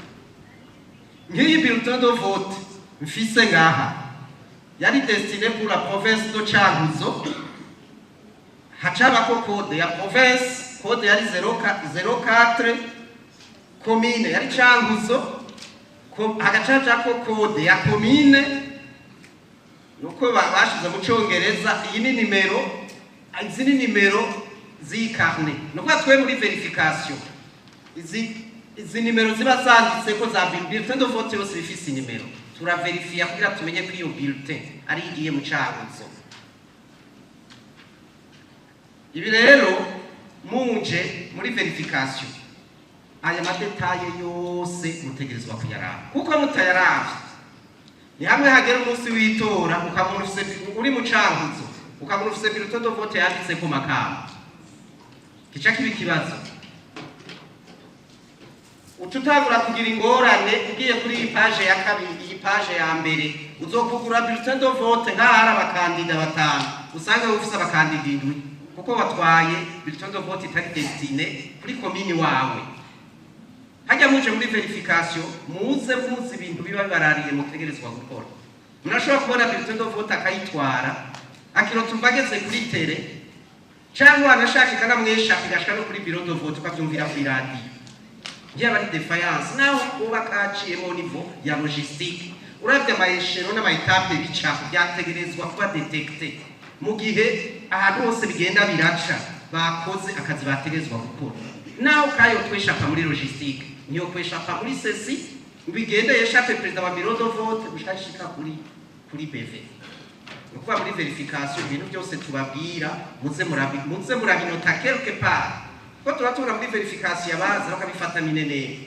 Nk'iyi bulletin de vote mfise ngaha yari destiné pour la province de Cankuzo, hacabako code ya province, code yari 04, commune yari Cankuzo, hagacajako code ya commune nuko bashize mu Congereza. Iyi ni nimero, izi ni nimero z'iyi carnet. Ni ukuvuga twe muri vérification izi nimero ziba zanditse ko za bulletin de vote yose ifise inimero, turaverifiya kugira tumenye ko iyo bulletin ari igiye mu Cankuzo. Ibi rero muje muri vérification, aya ma détails yose mutegerezwa kuyaraba, kuko mutayaravye ni hamwe hagera umunsi w'itora ukabona ufise uri mu Cankuzo, ukabona ufise bulletin de vote yanditse ku Makamba, kica kiba ikibazo, uca utangura kugira ingorane. Ugiye kuri iyi page ya kabiri, iyi page ya mbere, uzokugura bulletin de vote nk'ahari abakandida batanu, usange ufise abakandida indwi, kuko watwaye bulletin de vote itari destiné kuri komini wawe. Hajya muje muri vérification, muze muzi ibintu biba bibarariye mutegerezwa gukora. Murashobora kubona bulletin de vote akayitwara, akirotumva ageze kuri terrain, cyangwa wanashaka ikanamweshaka igashika no kuri bureau de vote, ukavyumvira kuri radiyo. Yaba ari défaillance naho uba kaciyemo niveau ya logistique, uravye ama échelons n'ama étapes bica, byategerezwa kuba détecté mu gihe ahantu hose bigenda biraca bakoze akazi bategerezwa gukora. Naho kayo tweshapa muri logistique, niyo kweshapa muri saisie bigende yeshape perezida wa bureau de vote gushika kuri BV. Ni ukuvuga muri vérification ibintu byose tubabwira muze murabinota quelque part, ko tuba tubona muri vérification abaza bakabifata minenere.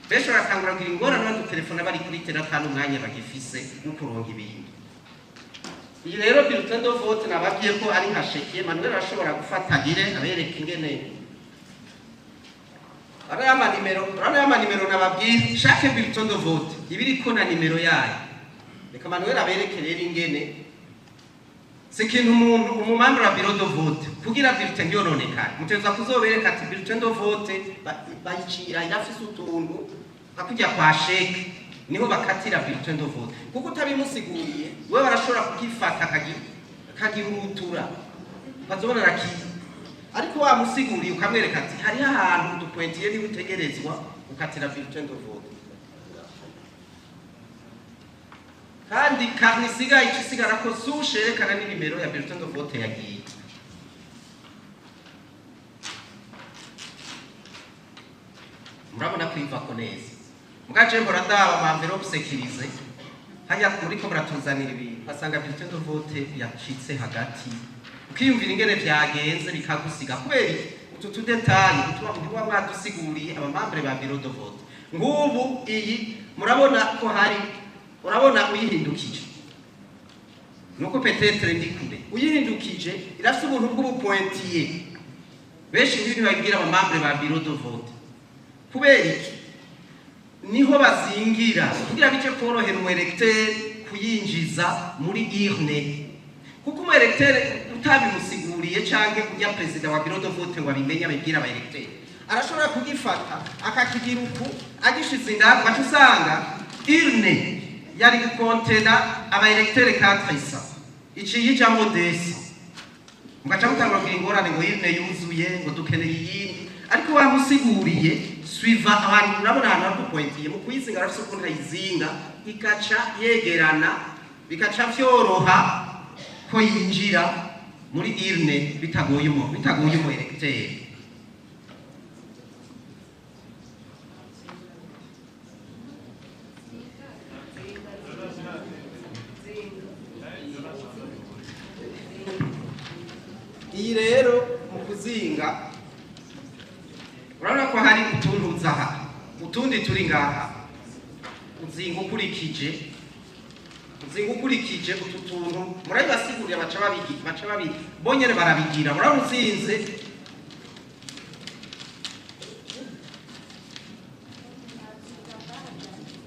Benshi baratangura kugira ingorane, badutelefona bari kuri terrain, ata n'umwanya bagifise wo kuronka ibintu. Iyi rero bulletin de vote nababwiye ko ari nka chéquier. Manuel arashobora gufata agire abereka ingene ari amanimero. Urabona amanimero nababwiye, chaque bulletin de vote iba iriko na nimero yayo. Reka Manuel abereke rero ingene si ikintu umuntu umu membre wa bureau de vote kugira bulletin ntiyononekare, mutegerezwa kuzobereka ati bulletin de vote bayicira irafise utuntu nka kujya kwa chèque, niho bakatira bulletin de vote, kuko utabimusiguriye wewe barashobora kugifata akagihurutura, ukazobona arakiye. Ariko wamusiguriye ukamwereka ati hariho ahantu udu pointillés niba utegerezwa ukatira bulletin de vote. Kandi carnet isigaye ico isigara ko souche yerekana n'inimero ya bulletin de vote yagiye. Murabona ko ivako neza. Mugace mbora ndaba ama enveloppes sécurisées hajya muriko muratuzanira ibintu, asanga bulletin de vote yacitse hagati, ukiyumvira ingene vyagenze bikagusiga. Kubera iki? Utu tu détails utuba ntiwa mwadusiguriye aba membres ba bureau de vote. Ngubu iyi murabona ko hari, urabona uyihindukije, nuko peut-être ndi kure, uyihindukije irafise ubuntu bw'ubu pointillés. Benshi nk'ibi babibwira aba membres ba bureau de vote. Kubera iki? Niho bazingira kugira bice korohera umu électeur kuyinjiza muri urne, kuko umu électeur utabimusiguriye canke ujya perezida wa bureau de vote ngo abimenye abibwira aba électeurs, arashobora kugifata akakigira uku agishize indani, ugaca usanga urne Yari gukontena aba électeurs 400, iciye ijambo 200, mugaca mutangura kugira ingorane ngo urne yuzuye, ngo dukeneye iyindi. Ariko bamusiguriye suiva abantu, urabona ahantu hadupointiye mu kuyizinga, arafise ukuntu ayizinga ikaca yegerana, bikaca vyoroha ko yinjira muri urne bitagoye umu électeur. Iyi rero mu kuzinga, urabona ko hari utuntu uzaha, utundi turi ngaha. Uzinga ukurikije utu tuntu, murabibasigurira, baca babigi, baca babi bonyene barabigira. Urabona uzinze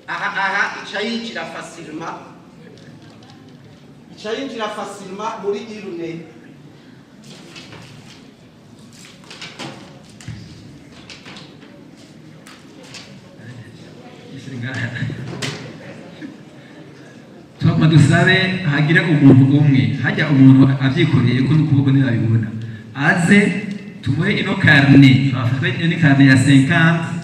aha, ica yinjira facilement muri urne. Twaguma dusabe hagire umuntu umwe hajya, umuntu avyikoreye ko n'ukuboko ntibabibona, aze tumuhe ino carnet. Twafashwe ino carnet ya 50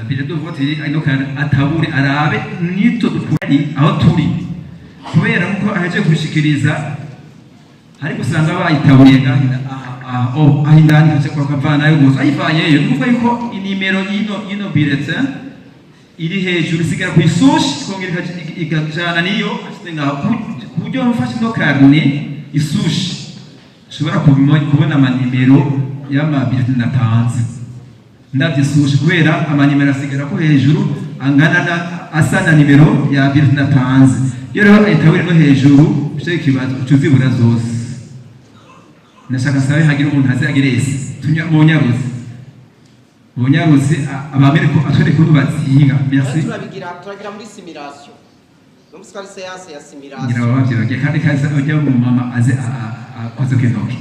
bulletins de vote, ino carnet atabure, arabe nito dukuri aho turi, kubera nkuko aheje kubishikiriza, ariko usanga bayitaburiye ngaho aha, oh, aho indani kace bakavanayo gusa ayivanyeyo. Ni ukuvuga yuko inimero y'ino bulletin iri hejuru isigara ku isushi, ikongera ikajana niyo ashyize ngaho, ku buryo mfashe ino carnet isushi nshobora kubona amanimero y'amabulletin natanze ndavye isushi, kubera amanimero asigara ko hejuru angana na asa na nimero ya bulletin natanze. Iyo rero itabure no hejuru, ico ikibazo uca uzibura zose. Nashaka sabe hagira umuntu aze agirese tunya mu nyaruzi abamere ko atwereke ukuntu bazinga. Merci. Turabigira, turagira muri simulation no musi ari séance ya Ngira simulation. Baba bavyibagiye kandi kaza ujya mu mama aze akoze kw'intoki.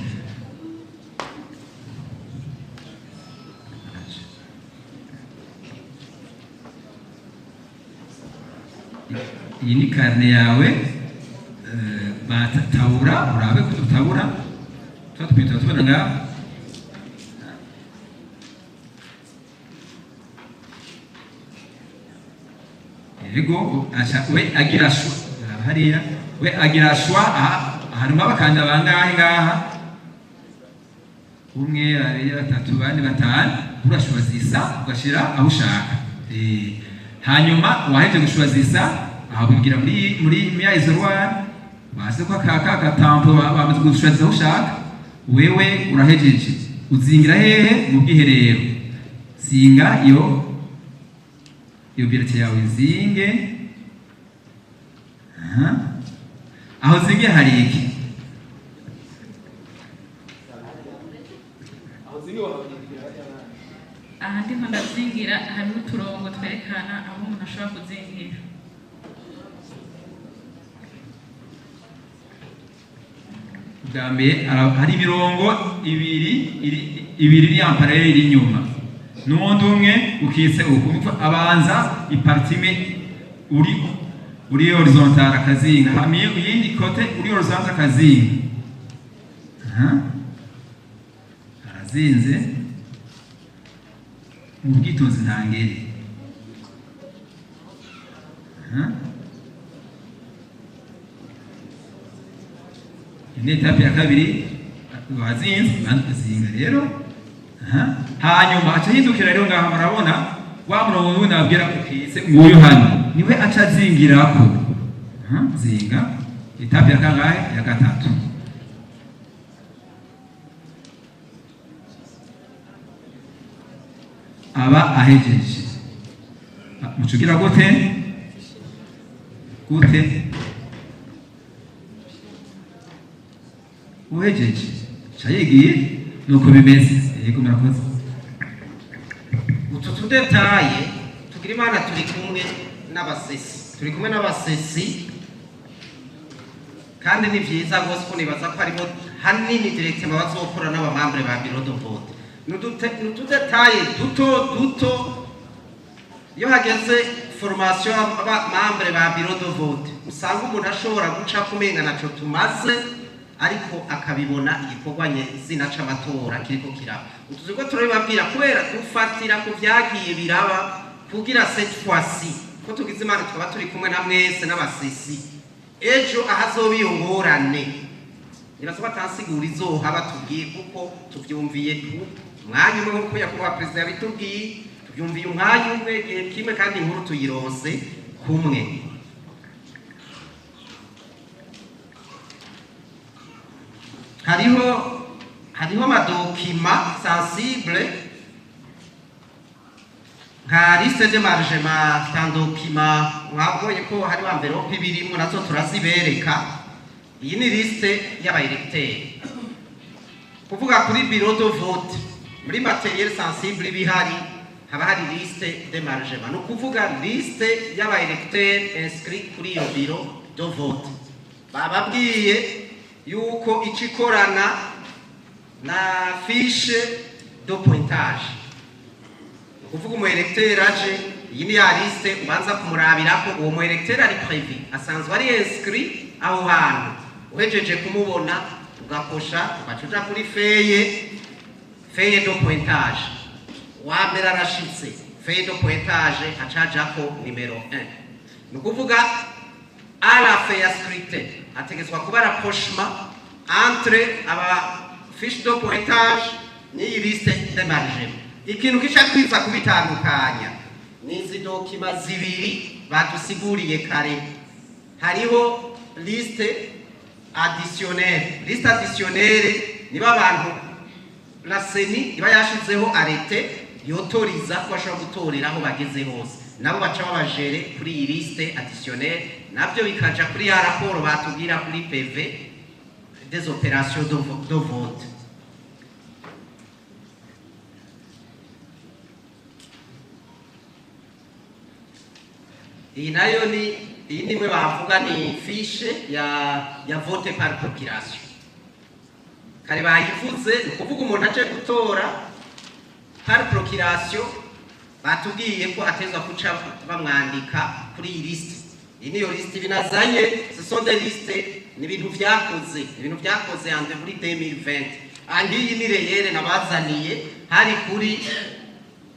Iyi ni carnet yawe, batabura, urabe ko tutabura tuba twita tubona ngaha. Yego, aca we agira choix hariya, we agira choix aha. Harimo abakanda bangahe ngaha? Umwe, babiri, batatu, bane, batanu. Urashwazisa ugashira aho ushaka. Hanyuma waheje gushwazisa aho, bigira muri ya isoloir, baze ko aka gatampo bamaze gushwaziza aho ushaka. Wewe urahejeje, uzingira hehe? Mu bwiherero. Zinga iyo bulletin yawe, zinge. Aha, aho zinge hari iki? Aho zimwe wahabwira. Aha ndiko ndazingira, harimo uturongo twerekana aho umuntu ashobora kuzingira. Bwa mbere hari imirongo ibiri ibiri iri en parallèle iri inyuma n'uwundi umwe ukitse uku. Nukuvuga abanza ipartie imwe uri horizontal akazinga, hama iyindi côté uri horizontal akazinga. Aha. Arazinze mu bwitonzi ntangere. Aha. Iyi ni étape ya kabiri, wazinze banduzinga rero. Aha. Hanyuma aca hindukira rero ngaha, murabona wa murongo wundi nababwira ukitse, nguyu hano niwe aca azingirako. Aha, zinga. Étape ya kangahe? Ya gatatu. Aba ahejeje. Mucugira gute gute? Uhejeje ca yigiye, nuko bimeze. Yego, murakoze. Utu tudétails tugira Imana, turi kumwe n'abasesi, turi kumwe n'abasesi, kandi ni vyiza rwose ko nibaza ko harimo hanini directement bazokora n'abamembres ba bureau de vote. Ni utudétails duto duto. Iyo hageze Formation y'abamembres ba bureau de vote, usanga umuntu ashobora guca kumenga naco tumaze, ariko akabibona igikorwa nyezina c'amatora kiriko kiraba. Utuzi ko turabibabwira kubera dufatira ku vyagiye biraba, kugira cette fois-ci ko tugize Imana tukaba turi kumwe na mwese n'abasesi ejo ahazoba iyo ngorane, nibaza ko atansigura izohaba tubwiye, kuko tuvyumviye ku mwanya umwe, nk'uko nyakubahwa perezida yabitubwiye, tuvyumviye umwanya umwe, igihe kimwe, kandi inkuru tuyironse kumwe. Hariho amadocuments sensibles nka liste d'émargement, c'est un document mwabonye ko hariho enveloppe ibirimwo, nazo turazibereka. Iyi ni liste y'abaélecteurs, kuvuga kuri bureau de vote, muri matériel sensible ibihari haba hari liste d'émargement, ni ukuvuga liste y'abaélecteurs inscrits kuri iyo bureau de vote. Bababwiye yuko ico ikorana na fiche de pointage, ni ukuvuga umu électeur aje, iyi ni ya liste ubanza kumurabirako uwo mu électeur ari prévu, asanzwe ari inscrit aho hantu. Uhejeje kumubona, ugakosha, ugaca uja kuri feuille de pointage. Wa mbere arashitse, feuille de pointage acajako numéro 1. Ni ukuvuga à la fin ya scrutin hategetswa kuba rapprochement entre aba fiche de pointage n'iyi liste d'émargement. Ikintu kica twiza kubitandukanya ni izi documents zibiri badusiguriye kare. Hariho liste additionnelle. Liste additionnelle niba abantu la CENI iba yashizeho arrêté yotoriza ko bashobora gutorera aho bageze hose, nabo baca babajere kuri iyi liste additionnelle, nabyo bikaja kuri ya raporo batubwira kuri PV des opérations de vote. Iyi nayo ni iyi nimwe bavuga ni fiche ya vote par procuration, kare bayivuze. Ni ukuvuga umuntu aje gutora par procuration, batubwiye ko atezwa kuca bamwandika kuri iyi liste. Iyi niyo liste binazanye, ce sont des listes, ni ibintu vyakoze, ibintu vyakoze ande muri 2020. Angiyi ni réelle nabazaniye, hari kuri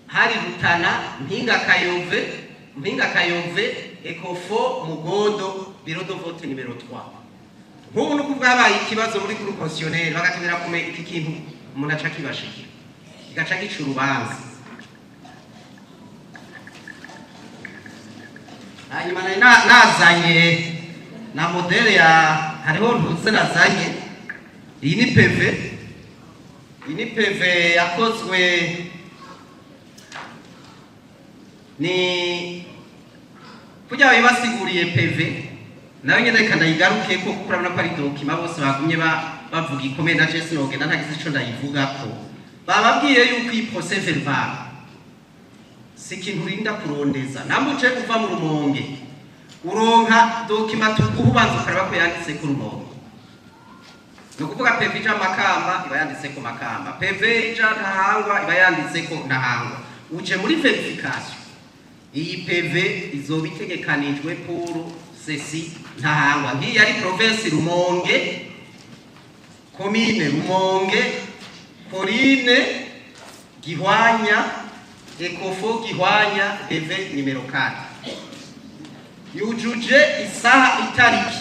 hari Rutana, Mpinga Kayove, Mpinga Kayove, Ecofo, Mugondo, bureau de vote numéro 3. Nk'ubu nuko bwabaye ikibazo muri cour constitutionnelle, bagakenera kume iki kintu, umuntu aca kibashikira kigaca gica urubanza. Hanyuma nari nazanye na modèle ya hariho ntuze nazanye. Iyi ni PV, iyi ni PV yakozwe ni kugira babibasiguriye. PV nayo nyene reka ndayigaruke ko, kuko urabona ko ari document bose bagumye bavuga ikomeye, na je sinogenda ntagize ico ndayivugako. Bababwiye yuko iyi procès verbal si ikintu urinda kurondeza. Namuje uva mu Rumonge, uronka document tuguha, ubanza ukaraba ko yanditse ku Rumonge. Ni ukuvuga PV ija Makamba iba yanditse ko Makamba, PV ija Ntahangwa iba yanditse ko Ntahangwa. Uje muri vérification, iyi PV izoba itegekanijwe pour ceci Ntahangwa. Nk'iyi ari province Rumonge, commune Rumonge, colline Gihwanya, Ecofo Gihwanya, PV numéro 4, yujuje isaha, itariki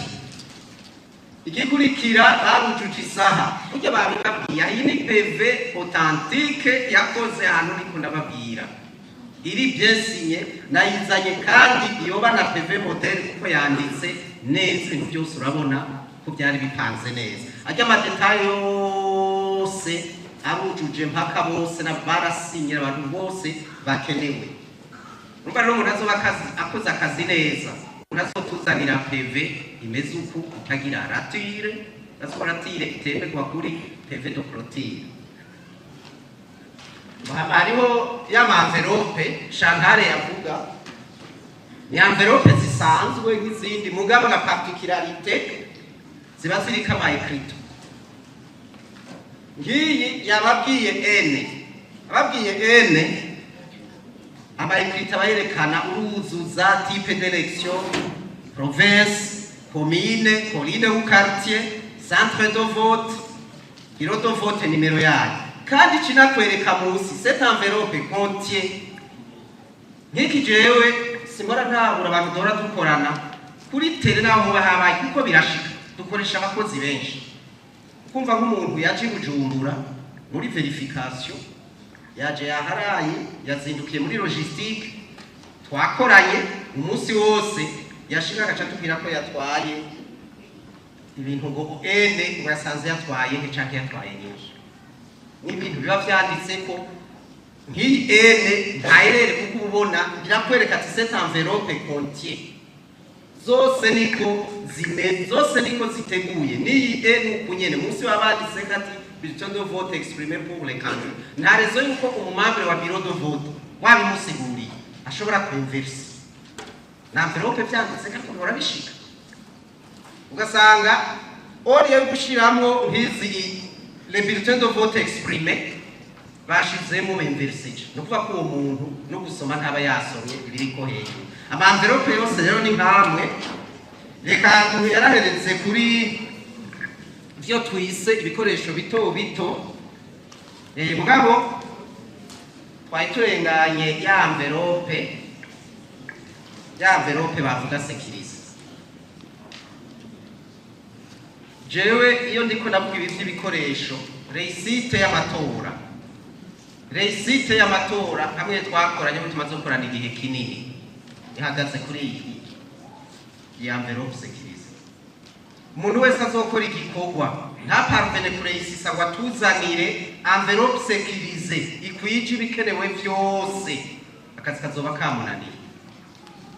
igikurikira barujuje isaha burya babibabwiye. Iyi ni PV authentique yakoze ahantu niko ndababwira, iri bien signé, nayizanye kandi iyoba na PV modèle kuko yanditse neza, ibintu byose urabona ko byari bipanze neza, ajya amadétails yose abujuje mpaka bose na barasinyira abantu bose bakenewe. Urumva rero umuntu azoba akoze akazi neza, umuntu azotuzanira PV imeze uku, itagira rature, azo rature itemerwa kuri PV de clôture. Hariho y'ama enveloppes Chantal yavuga, ni enveloppe zisanzwe nk'izindi, mugabo na particularité ziba ziriko ama écriteaux. Ngiyi yababwiye ene, ababwiye ene. Ama écrits aba yerekana, uruzuza type d'élection, province, commune, colline ou quartier, centre de vote, bureau de vote, nimero yayo. Kandi kinakwereka munsi cette enveloppe contient nk'iki. Jewe simbora ntahura abantu duhora dukorana kuri terrain, naho hoba habaye, kuko birashika dukoresha abakozi benshi. Kumva nk'umuntu yaje i Bujumbura muri vérification, yaje yaharaye, yazindukiye muri logistique, twakoranye umunsi wose, yashika agaca tubwira ko yatwaye ibintu ngo ene ngo yasanze yatwaye nke canke yatwaye nyinshi. N'ibintu biba vyanditse ko nk'iyi ene nta erreur, kuko uba ubona birakwereka ati cette enveloppe contient. Zose niko zimeze, zose niko ziteguye. N'iyi ene uku nyene munsi baba banditse ko ati bulletin de vote exprimé pour les candidats. Nta raison yuko umu membre wa bureau de vote wabimusiguriye ashobora kuinverser na enveloppe vyanditse, kandi bihora bishika ugasanga oriye yo gushiramwo nk'izi les bulletins de vote exprimés bashizemo inversije. Ni ukuvuga ko uwo muntu no gusoma ntaba yasomye ibiriko hejuru. Ama enveloppes yose rero ni nkamwe. Reka yaraheretse kuri vyo twise ibikoresho bito bito. Mugabo twari turenganye ya enveloppe bavuga sécurisée. Jewe iyo ndiko ndavuga ibi vy'ibikoresho, réussite y'amatora, réussite y'amatora hamwe twakoranye, aho tumaze gukorana igihe kinini, ihagaze kuri iyi enveloppe sécurisée. Umuntu wese azokora igikorwa ntaparvene kuréussisa ngo atuzanire enveloppe sécurisée ikwije ibikenewe vyose, akazi kazoba kamunaniye.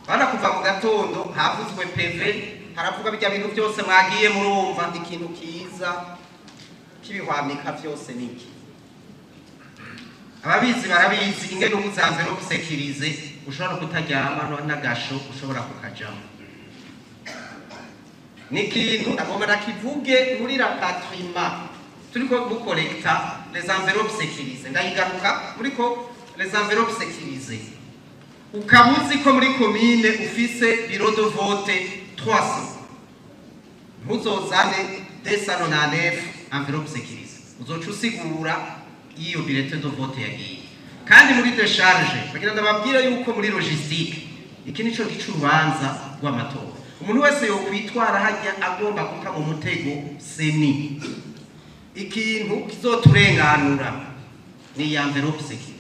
Bana kuva mu gatondo havuzwe PV, haravuga bijya bintu byose mwagiye murumva. Ikintu kiza k'ibihwamika vyose niki? Ababizi barabizi ingene ubuze enveloppe sécurisée ushobora kutaryama, n'agasho ushobora kukajamo. Ni ikintu agomba nakivuge muri rapatriement turiko mucollecta les enveloppes sécurisées. Ndayigaruka muriko les enveloppes sécurisées. Ukaba uzi ko muri komine ufise bureau de vote 300, ntuzozane 299 enveloppe sécurisée, uzoca usigura iyo bulletin de vote yagiye. Kandi muri décharge bagira, ndababwira yuko muri logistique iki nico gica urubanza rw'amatora. Umuntu wese yokwitwara hajya agomba guta mu mutego CENI. Ikintu kizoturenganura ni iyi enveloppe sécurisée.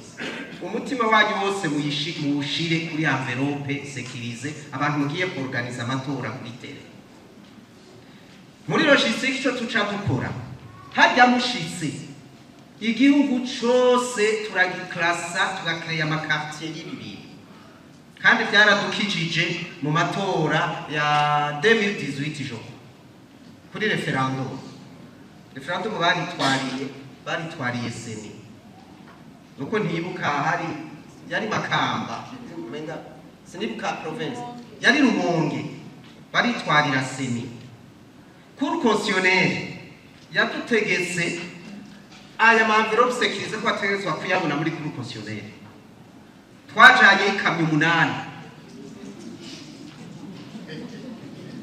Umutima wanyu wose muwushire kuri enveloppe sécurisée. Abantu mugiye kuorganiza amatora kuri terrain, muri logistique, ico tuca dukora hajya mushitse, igihugu cose turagiclassa, tugacréa ama quartiers y'ibi bintu. Kandi vyaradukijije mu matora ya 2018 jo kuri référendum. Référendum baritwariye CENI, nuko ntibuka hari yari Makamba, umenga sinibuka province, yari Rumonge, baritwarira CENI. Cour constitutionnelle yadutegetse aya ma enveloppes sécurisées ko bategerezwa kuyabona muri cour constitutionnelle. Twajanye ikamyo 8,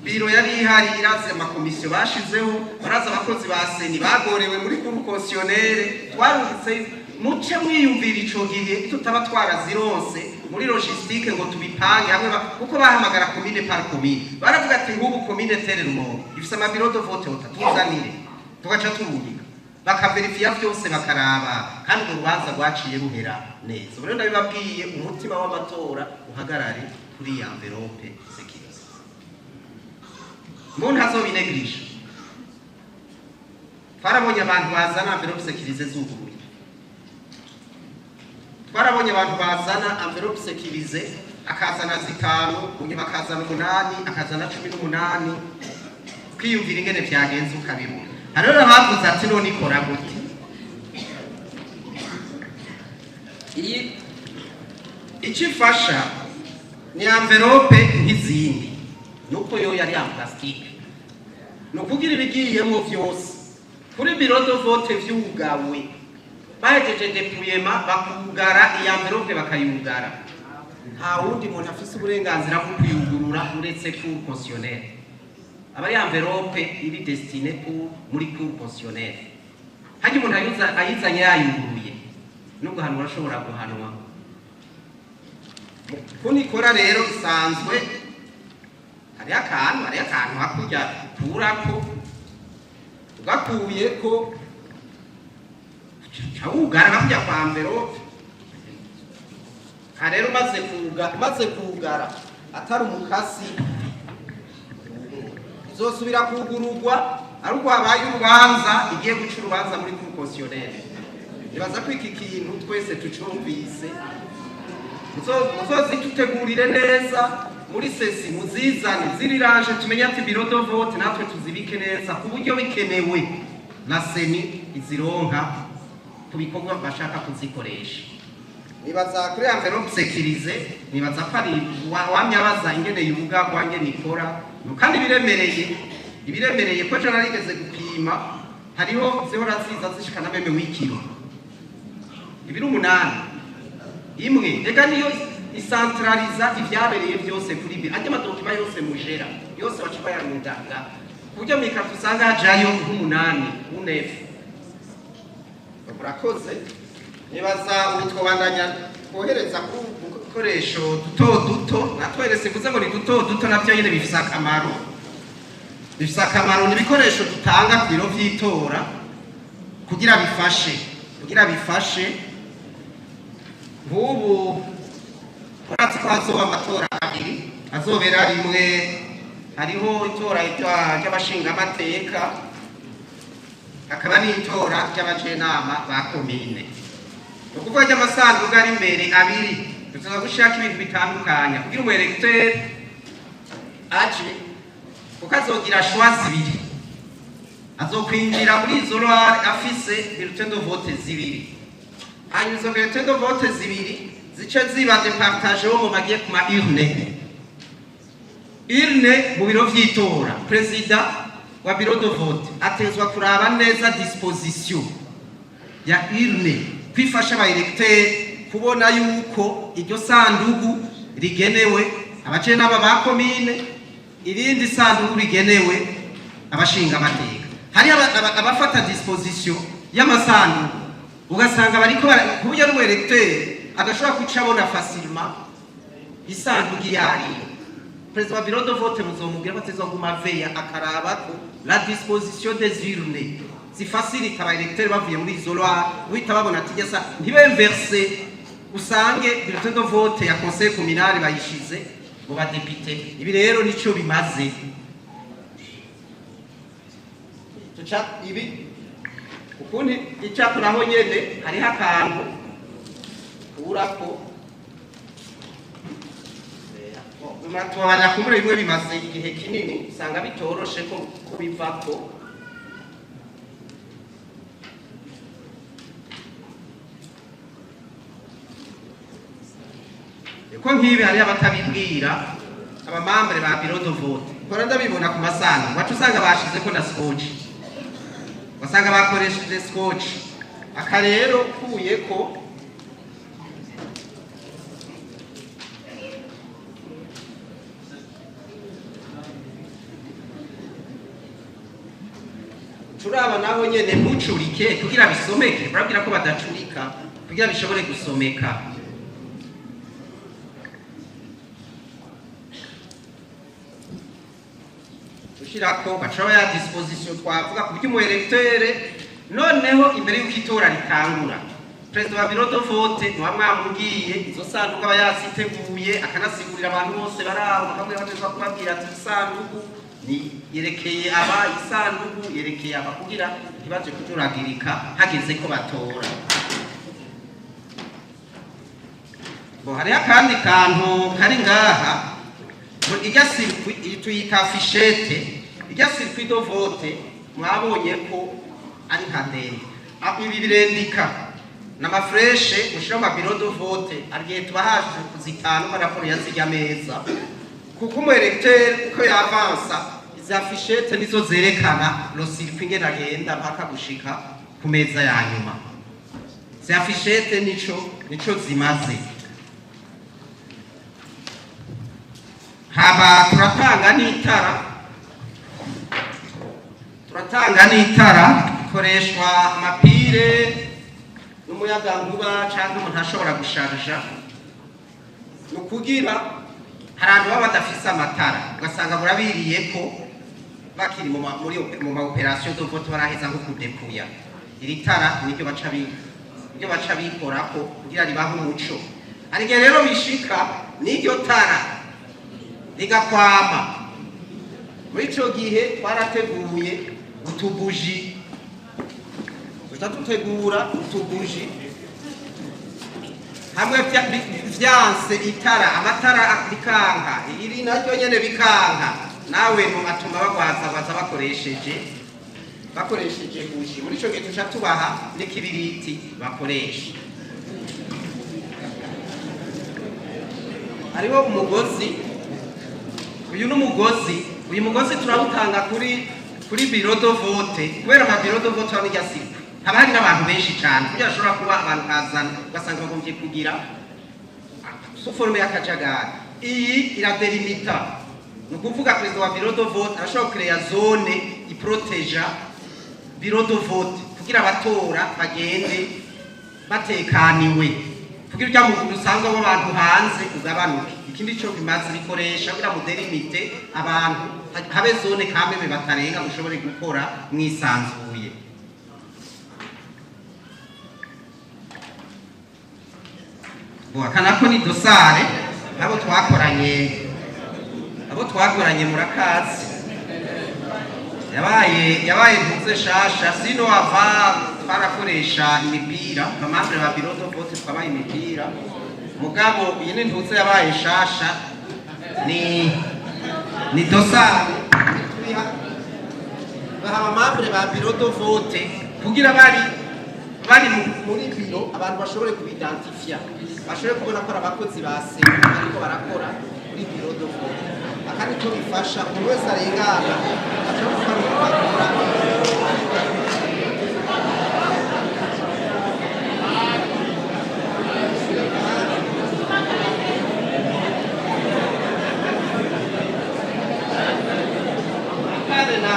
biro yari ihari irazi amakomisiyo bashizeho, barazi abakozi ba CENI bagorewe muri cour constitutionnelle. Twarungitse, muce mwiyumvira ico gihe tutaba twarazironse muri logistique ngo tubipange hamwe kuko bahamagara commune par commune, baravuga ati nk'ubu commune telle Rumonge ifise ama bureaux de vote tuzanire, tugaca turungika, bakavérifier vyose, bakaraba, kandi urwo rubanza rwaciye ruhera neza. Ubu rero ndabibabwiye, umutima w'amatora uhagarare kuri iyi enveloppe sécurisée, umuntu azobinégliger. Twarabonye abantu bazana enveloppe sécurisée zuguruye, twarabonye abantu bazana enveloppe sécurisée, akazana 5, unyuma akazana 8, akazana 18, kwiyumvira ingene vyagenze ukabibura. Hariho n'abavuze ati none ikora gute? Iyi icyo ifasha ni enveloppe nk'izindi, nuko yo yari en plastique, ni ukugira ibigiyemo vyose kuri bureau de vote vyugawe, bahejeje dépouillement bakugara iyi enveloppe, bakayugara. Nta wundi muntu afise uburenganzira bwo kuyugurura uretse cour constitutionnelle. Aba ari enveloppe iri destinée pour muri cour constitutionnelle. Hajya umuntu ayizanye yayuguruye, nubwo hantu urashobora guhanwa. Kunikora rero isanzwe hariho akantu hakurya ukurako, ugakuyeko uca wugara hakurya kwa enveloppe. Aha rero umaze kugara atari umukasi, izosubira kugururwa ari uko habaye urubanza, igiye guca urubanza muri cour constitutionnelle. Nibaza ko iki kintu twese tucumvise. Muzozitutegurire neza muri CECI, muzizane ziriranje, tumenye ati bureau de vote, natwe tuzibike neza ku buryo bikenewe na CENI izironka ku bikorwa bashaka kuzikoresha. Nibaza kuri enveloppe sécurisée, nibaza ko ari wamye abaza ingene yugagwa, ingene ikora. Kandi ibiremereye ko ejo narigeze gupima, hariho zihora ziza zishikana même w'ikiro, ibiro 8 imwe. Reka niyo isantraliza ivyabereye byose kuri bi ajya ama documents yose mujera yose baca bayarundanga, ku buryo mw'ikarito usanga hajayo nk'umunani unefu. Murakoze. Nibaza ubu twobandanya twohereza ku dukoresho duto duto. Natwerese kuze ngo ni duto duto, navyo nyene bifise akamaro, bifise akamaro. Ni ibikoresho dutanga ku biro vy'itora kugira bifashe. Nk'ubu uratse ko hazoba amatora abiri azobera rimwe. Hariho itora ry'abashingamateka, hakaba n'itora ry'abajenama ba komine. Ni ukuvuga ry'amasanduku ari imbere abiri, tuza gushaka ibintu bitandukanye kugira umu électeur aje, kuko azogira choix zibiri: azokwinjira muri isoloir afise bulletin de vote zibiri, hanyuma izo bulletin de vote zibiri zice ziba départagées wo mu bagiye ku ma urne. Urne mu biro vy'itora, perezida wa bureau de vote atezwa kuraba neza disposition ya urne, kwifasha aba électeurs kubona yuko iryo sandugu rigenewe abajenama ba komine, irindi sandugu rigenewe abashinga amateka. Hari abafata disposition y'amasandugu, ugasanga bariko ku buryo n'umu électeur adashobora guca abona facilement isanduku iyo ariyo. Perezida wa bureau de vote muzomubwira ko atazoguma veya, akaraba ko la disposition des urnes zifacilita aba électeurs bavuye muri isoloir guhita babona ati gesa, ntibemverse, usange bulletin de vote ya conseil communal bayishize mu badepite. Ibi rero nico bimaze. Tuca ibi ukundi icapo, naho nyene hariho akantu kurako. Tubabarira kumbura, bimwe bimaze igihe kinini, usanga bitoroshe ko kubivako. Ko nk'ibi hariho abatabibwira aba membres ba bureau de vote. Kora ndabibona ku masanduku, waca usanga bashizeko na scotch, wasanga bakoresheje scotch. Aka rero kuyeko turaba nabo nyene ntucurike kugira bisomeke. Barabwira ko badacurika kugira bishobore gusomeka. Ushirako baca ya disposition twavuga ku by'umu électeur. Noneho imbere y'uko itora ritangura, perezida wa bureau de vote muba mwamubwiye izo sanduku aba yaziteguye, akanasigurira abantu bose bari aho, bakamubwira, bateza kubabwira ati isanduku ni yerekeye aba, isanduku yerekeye aba, kugira ntibaje kujuragirika hageze ko batora. Bo hariho akandi kantu kari ngaha. Ijya circuit, iyi tuyita affichette. Ijya circuit de vote mwabonye ko ari nka ndende. Ibi birendika n'ama flèches mushira mu bureau de vote. Arigihe tuba haje kuzitanu ko raporo yazirya meza, kuko umu électeur uko yavansa, izi affichette nizo zerekana le circuit ingene agenda mpaka gushika ku meza ya nyuma. Izi affichette nico zimaze. Haba turatanga n'itara ikoreshwa ama piles n'umuyagankuba, cyangwa umuntu ashobora gusharja. Ni ukugira hari abantu baba badafise amatara, ugasanga burabiriye ko bakiri mu ma opérations de vote, baraheza nko kudepuya. Iri tara niryo baca bikorako kugira ribahe umuco. Hari igihe rero bishika n'iryo tara rigakwama. Muri ico gihe twarateguye utubuji, tuca dutegura utubuji hamwe vyanse itara, amatara bikanka, iri naryo nyene bikanka, nawe mu atuma bagwaza baza bakoresheje buji. Muri ico gihe tuca tubaha n'ikibiriti bakoresha. Hariho umugozi, uyu ni umugozi. Uyu mugozi turawutanga kuri bureau de vote, kubera ama bureau de vote hano irya siko haba hari n'abantu benshi cyane, kugira hashobora kuba abantu kazana ugasanga bagombye kugira sous forme y'akajagari. Iyi iradelimita, ni ukuvuga perezida wa bureau de vote arashobora kureya zone iproteja bureau de vote kugira abatora bagende batekaniwe, kugira urya muntu usanzwe w'abantu hanze ugabanuke. Ikindi cyo bimaze bikoresha kugira mudelimite abantu, habe zone kameme batarenga, mushobore gukora mwisanzuye. Bo aka nako ni dossard. Abo twakoranye murakazi, yabaye mpuze shasha. Sino ava twarakoresha imipira, aba membres ba bureau de vote twabaye imipira, mugabo iyi ni ntuze yabaye shasha, ni dossard baha aba membres ba bureau de vote kugira bari muri biro, abantu bashobore kubidentifia, bashobore kubona ko ari abakozi ba CENI bariko barakora muri bureau de vote. Aka nico bifasha, umuntu wese arengana ashobora gukora urupapuro. Kandi na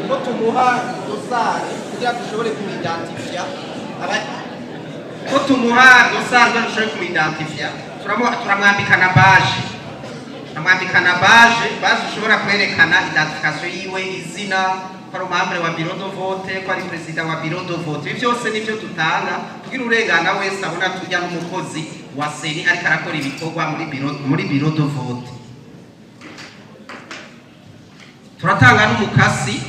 ko tumuha dossard kugira dushobore kumidentifia, ko tumuha dossard kugira dushobore kumidentifia, turamwambika na badge, turamwambika na badge. Badge ushobora kwerekana identification yiwe, izina, ko ari umu membre wa bureau de vote, ko ari perezida wa bureau de vote. Ibi byose nivyo dutanga kugira urengana wese abona turya n'umukozi wa CENI ariko arakora ibikorwa muri bureau de vote. Turatanga n'umukasi,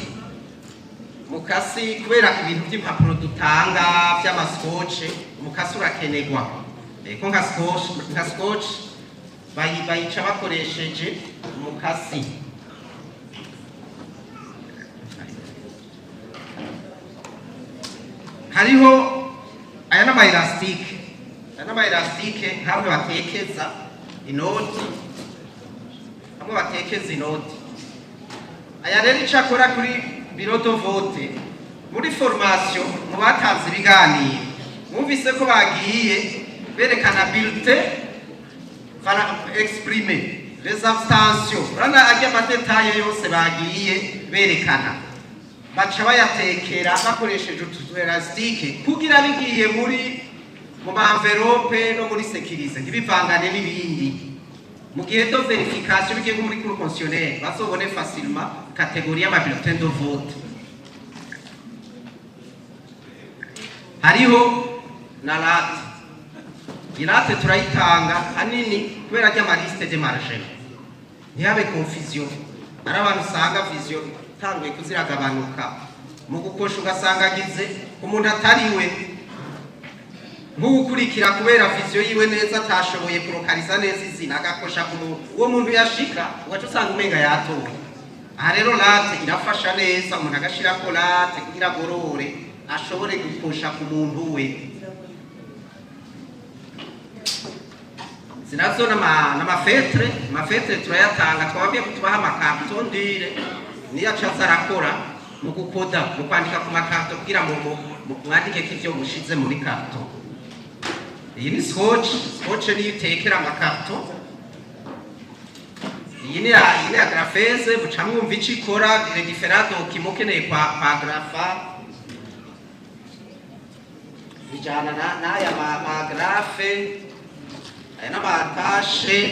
mukasi kubera ibintu by'impapuro dutanga by'ama scotch, umukasi urakenerwa. Ko nka scotch bayica bakoresheje umukasi. Hariho aya n'ama élastiques, aya n'ama élastiques hamwe batekeza inoti, hamwe batekeza inoti. Aya rero icyo akora kuri bureau de vote, muri formation mu batanze ibiganiro mwumvise ko bagiye berekana bulletin exprimé, les abstentions, urabona arya ama détails yose bagiye berekana, baca bayatekera bakoresheje utu élastiques kugira bigiye mu ma enveloppes no muri sécurisé ntibivangane n'ibindi. Mu gihe de vérification bigiye nko muri cour constitutionnelle, bazobone facilement catégorie y'ama bulletins de vote. Hariho na latte. I latte turayitanga hanini kubera ry'ama listes d'émargement, ntihabe confusion. Hari abantu usanga vision itanguye kuziragabanuka mu gukosha, ugasanga agize umuntu atariwe nk'uwukurikira kubera vision yiwe neza atashoboye kurokariza neza izina, agakosha ku muntu, uwo muntu yashika ugaca usanga umenga yatoye. Aha rero latte irafasha neza, umuntu agashirako latte kugira agorore ashobore gukosha ku muntu we. Zinazo n'ama feutres, ama feutres turayatanga. Twababwiye ko tubaha ama cartons durs, niyo acaza arakora mu gukoda, mu kwandika ku ma cartons kugira ngo mwandike ko ivyo mushize muri carton. Iyi ni scotch, scotch niyo itekera ama cartons. Iyi Iyi ni agrafeuse, buca mwumva ico ikora, les différents documents ukeneye kwa agrafa bijana n'aya ma agrafes, aya n'ama attaches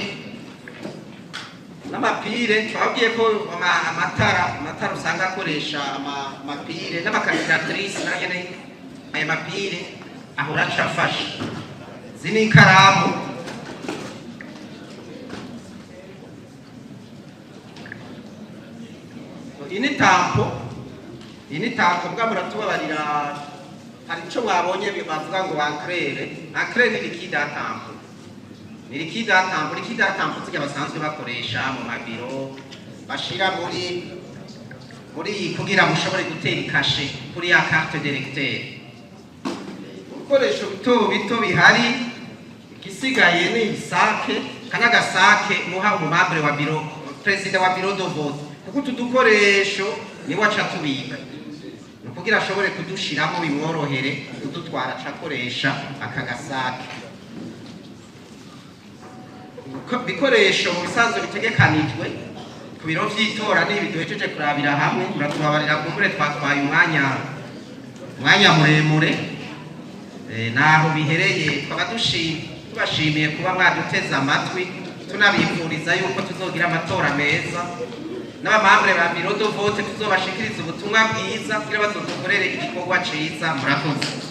n'ama piles. Twabwiye ko amatara usanga akoresha ama piles n'ama calculatrices nayo nyene, aya ma piles ahora aca afasha. Izi ni ikaramu. Iyi ni tampon, iyi ni tampon. Bwa muratubabarira, hari ico mwabonye bavuga ngo encre. Encre ni liquide à tampon, ni liquide à tampon. Liquide à tampon zirya basanzwe bakoresha mu mabiro, bashira muri iyi kugira mushobore gutera i cachet kuri ya carte d'électeur. Ibikoresho bito bito bihari, igisigaye ni isake kan'agasake muha umu membre wa bureau, perezida wa bureau de vote, kuko utu dukoresho niwe aca tubika, ni ukugira ashobore kudushiramo bimworohere kudutwara, aca akoresha aka gasake. Bikoresho mu bisanzwe bitegekanijwe ku biro vy'itora n'ibi duhejeje kurabira hamwe. Muratubabarira, kumbure twatwaye umwanya muremure. Naho bihereye, twaba tubashimiye kuba mwaduteze amatwi, tunabifuriza yuko tuzogira amatora meza, n'aba membres ba bureau de vote tuzobashikiriza ubutumwa bwiza kugira bazodukorere igikorwa ciza. Murakoze.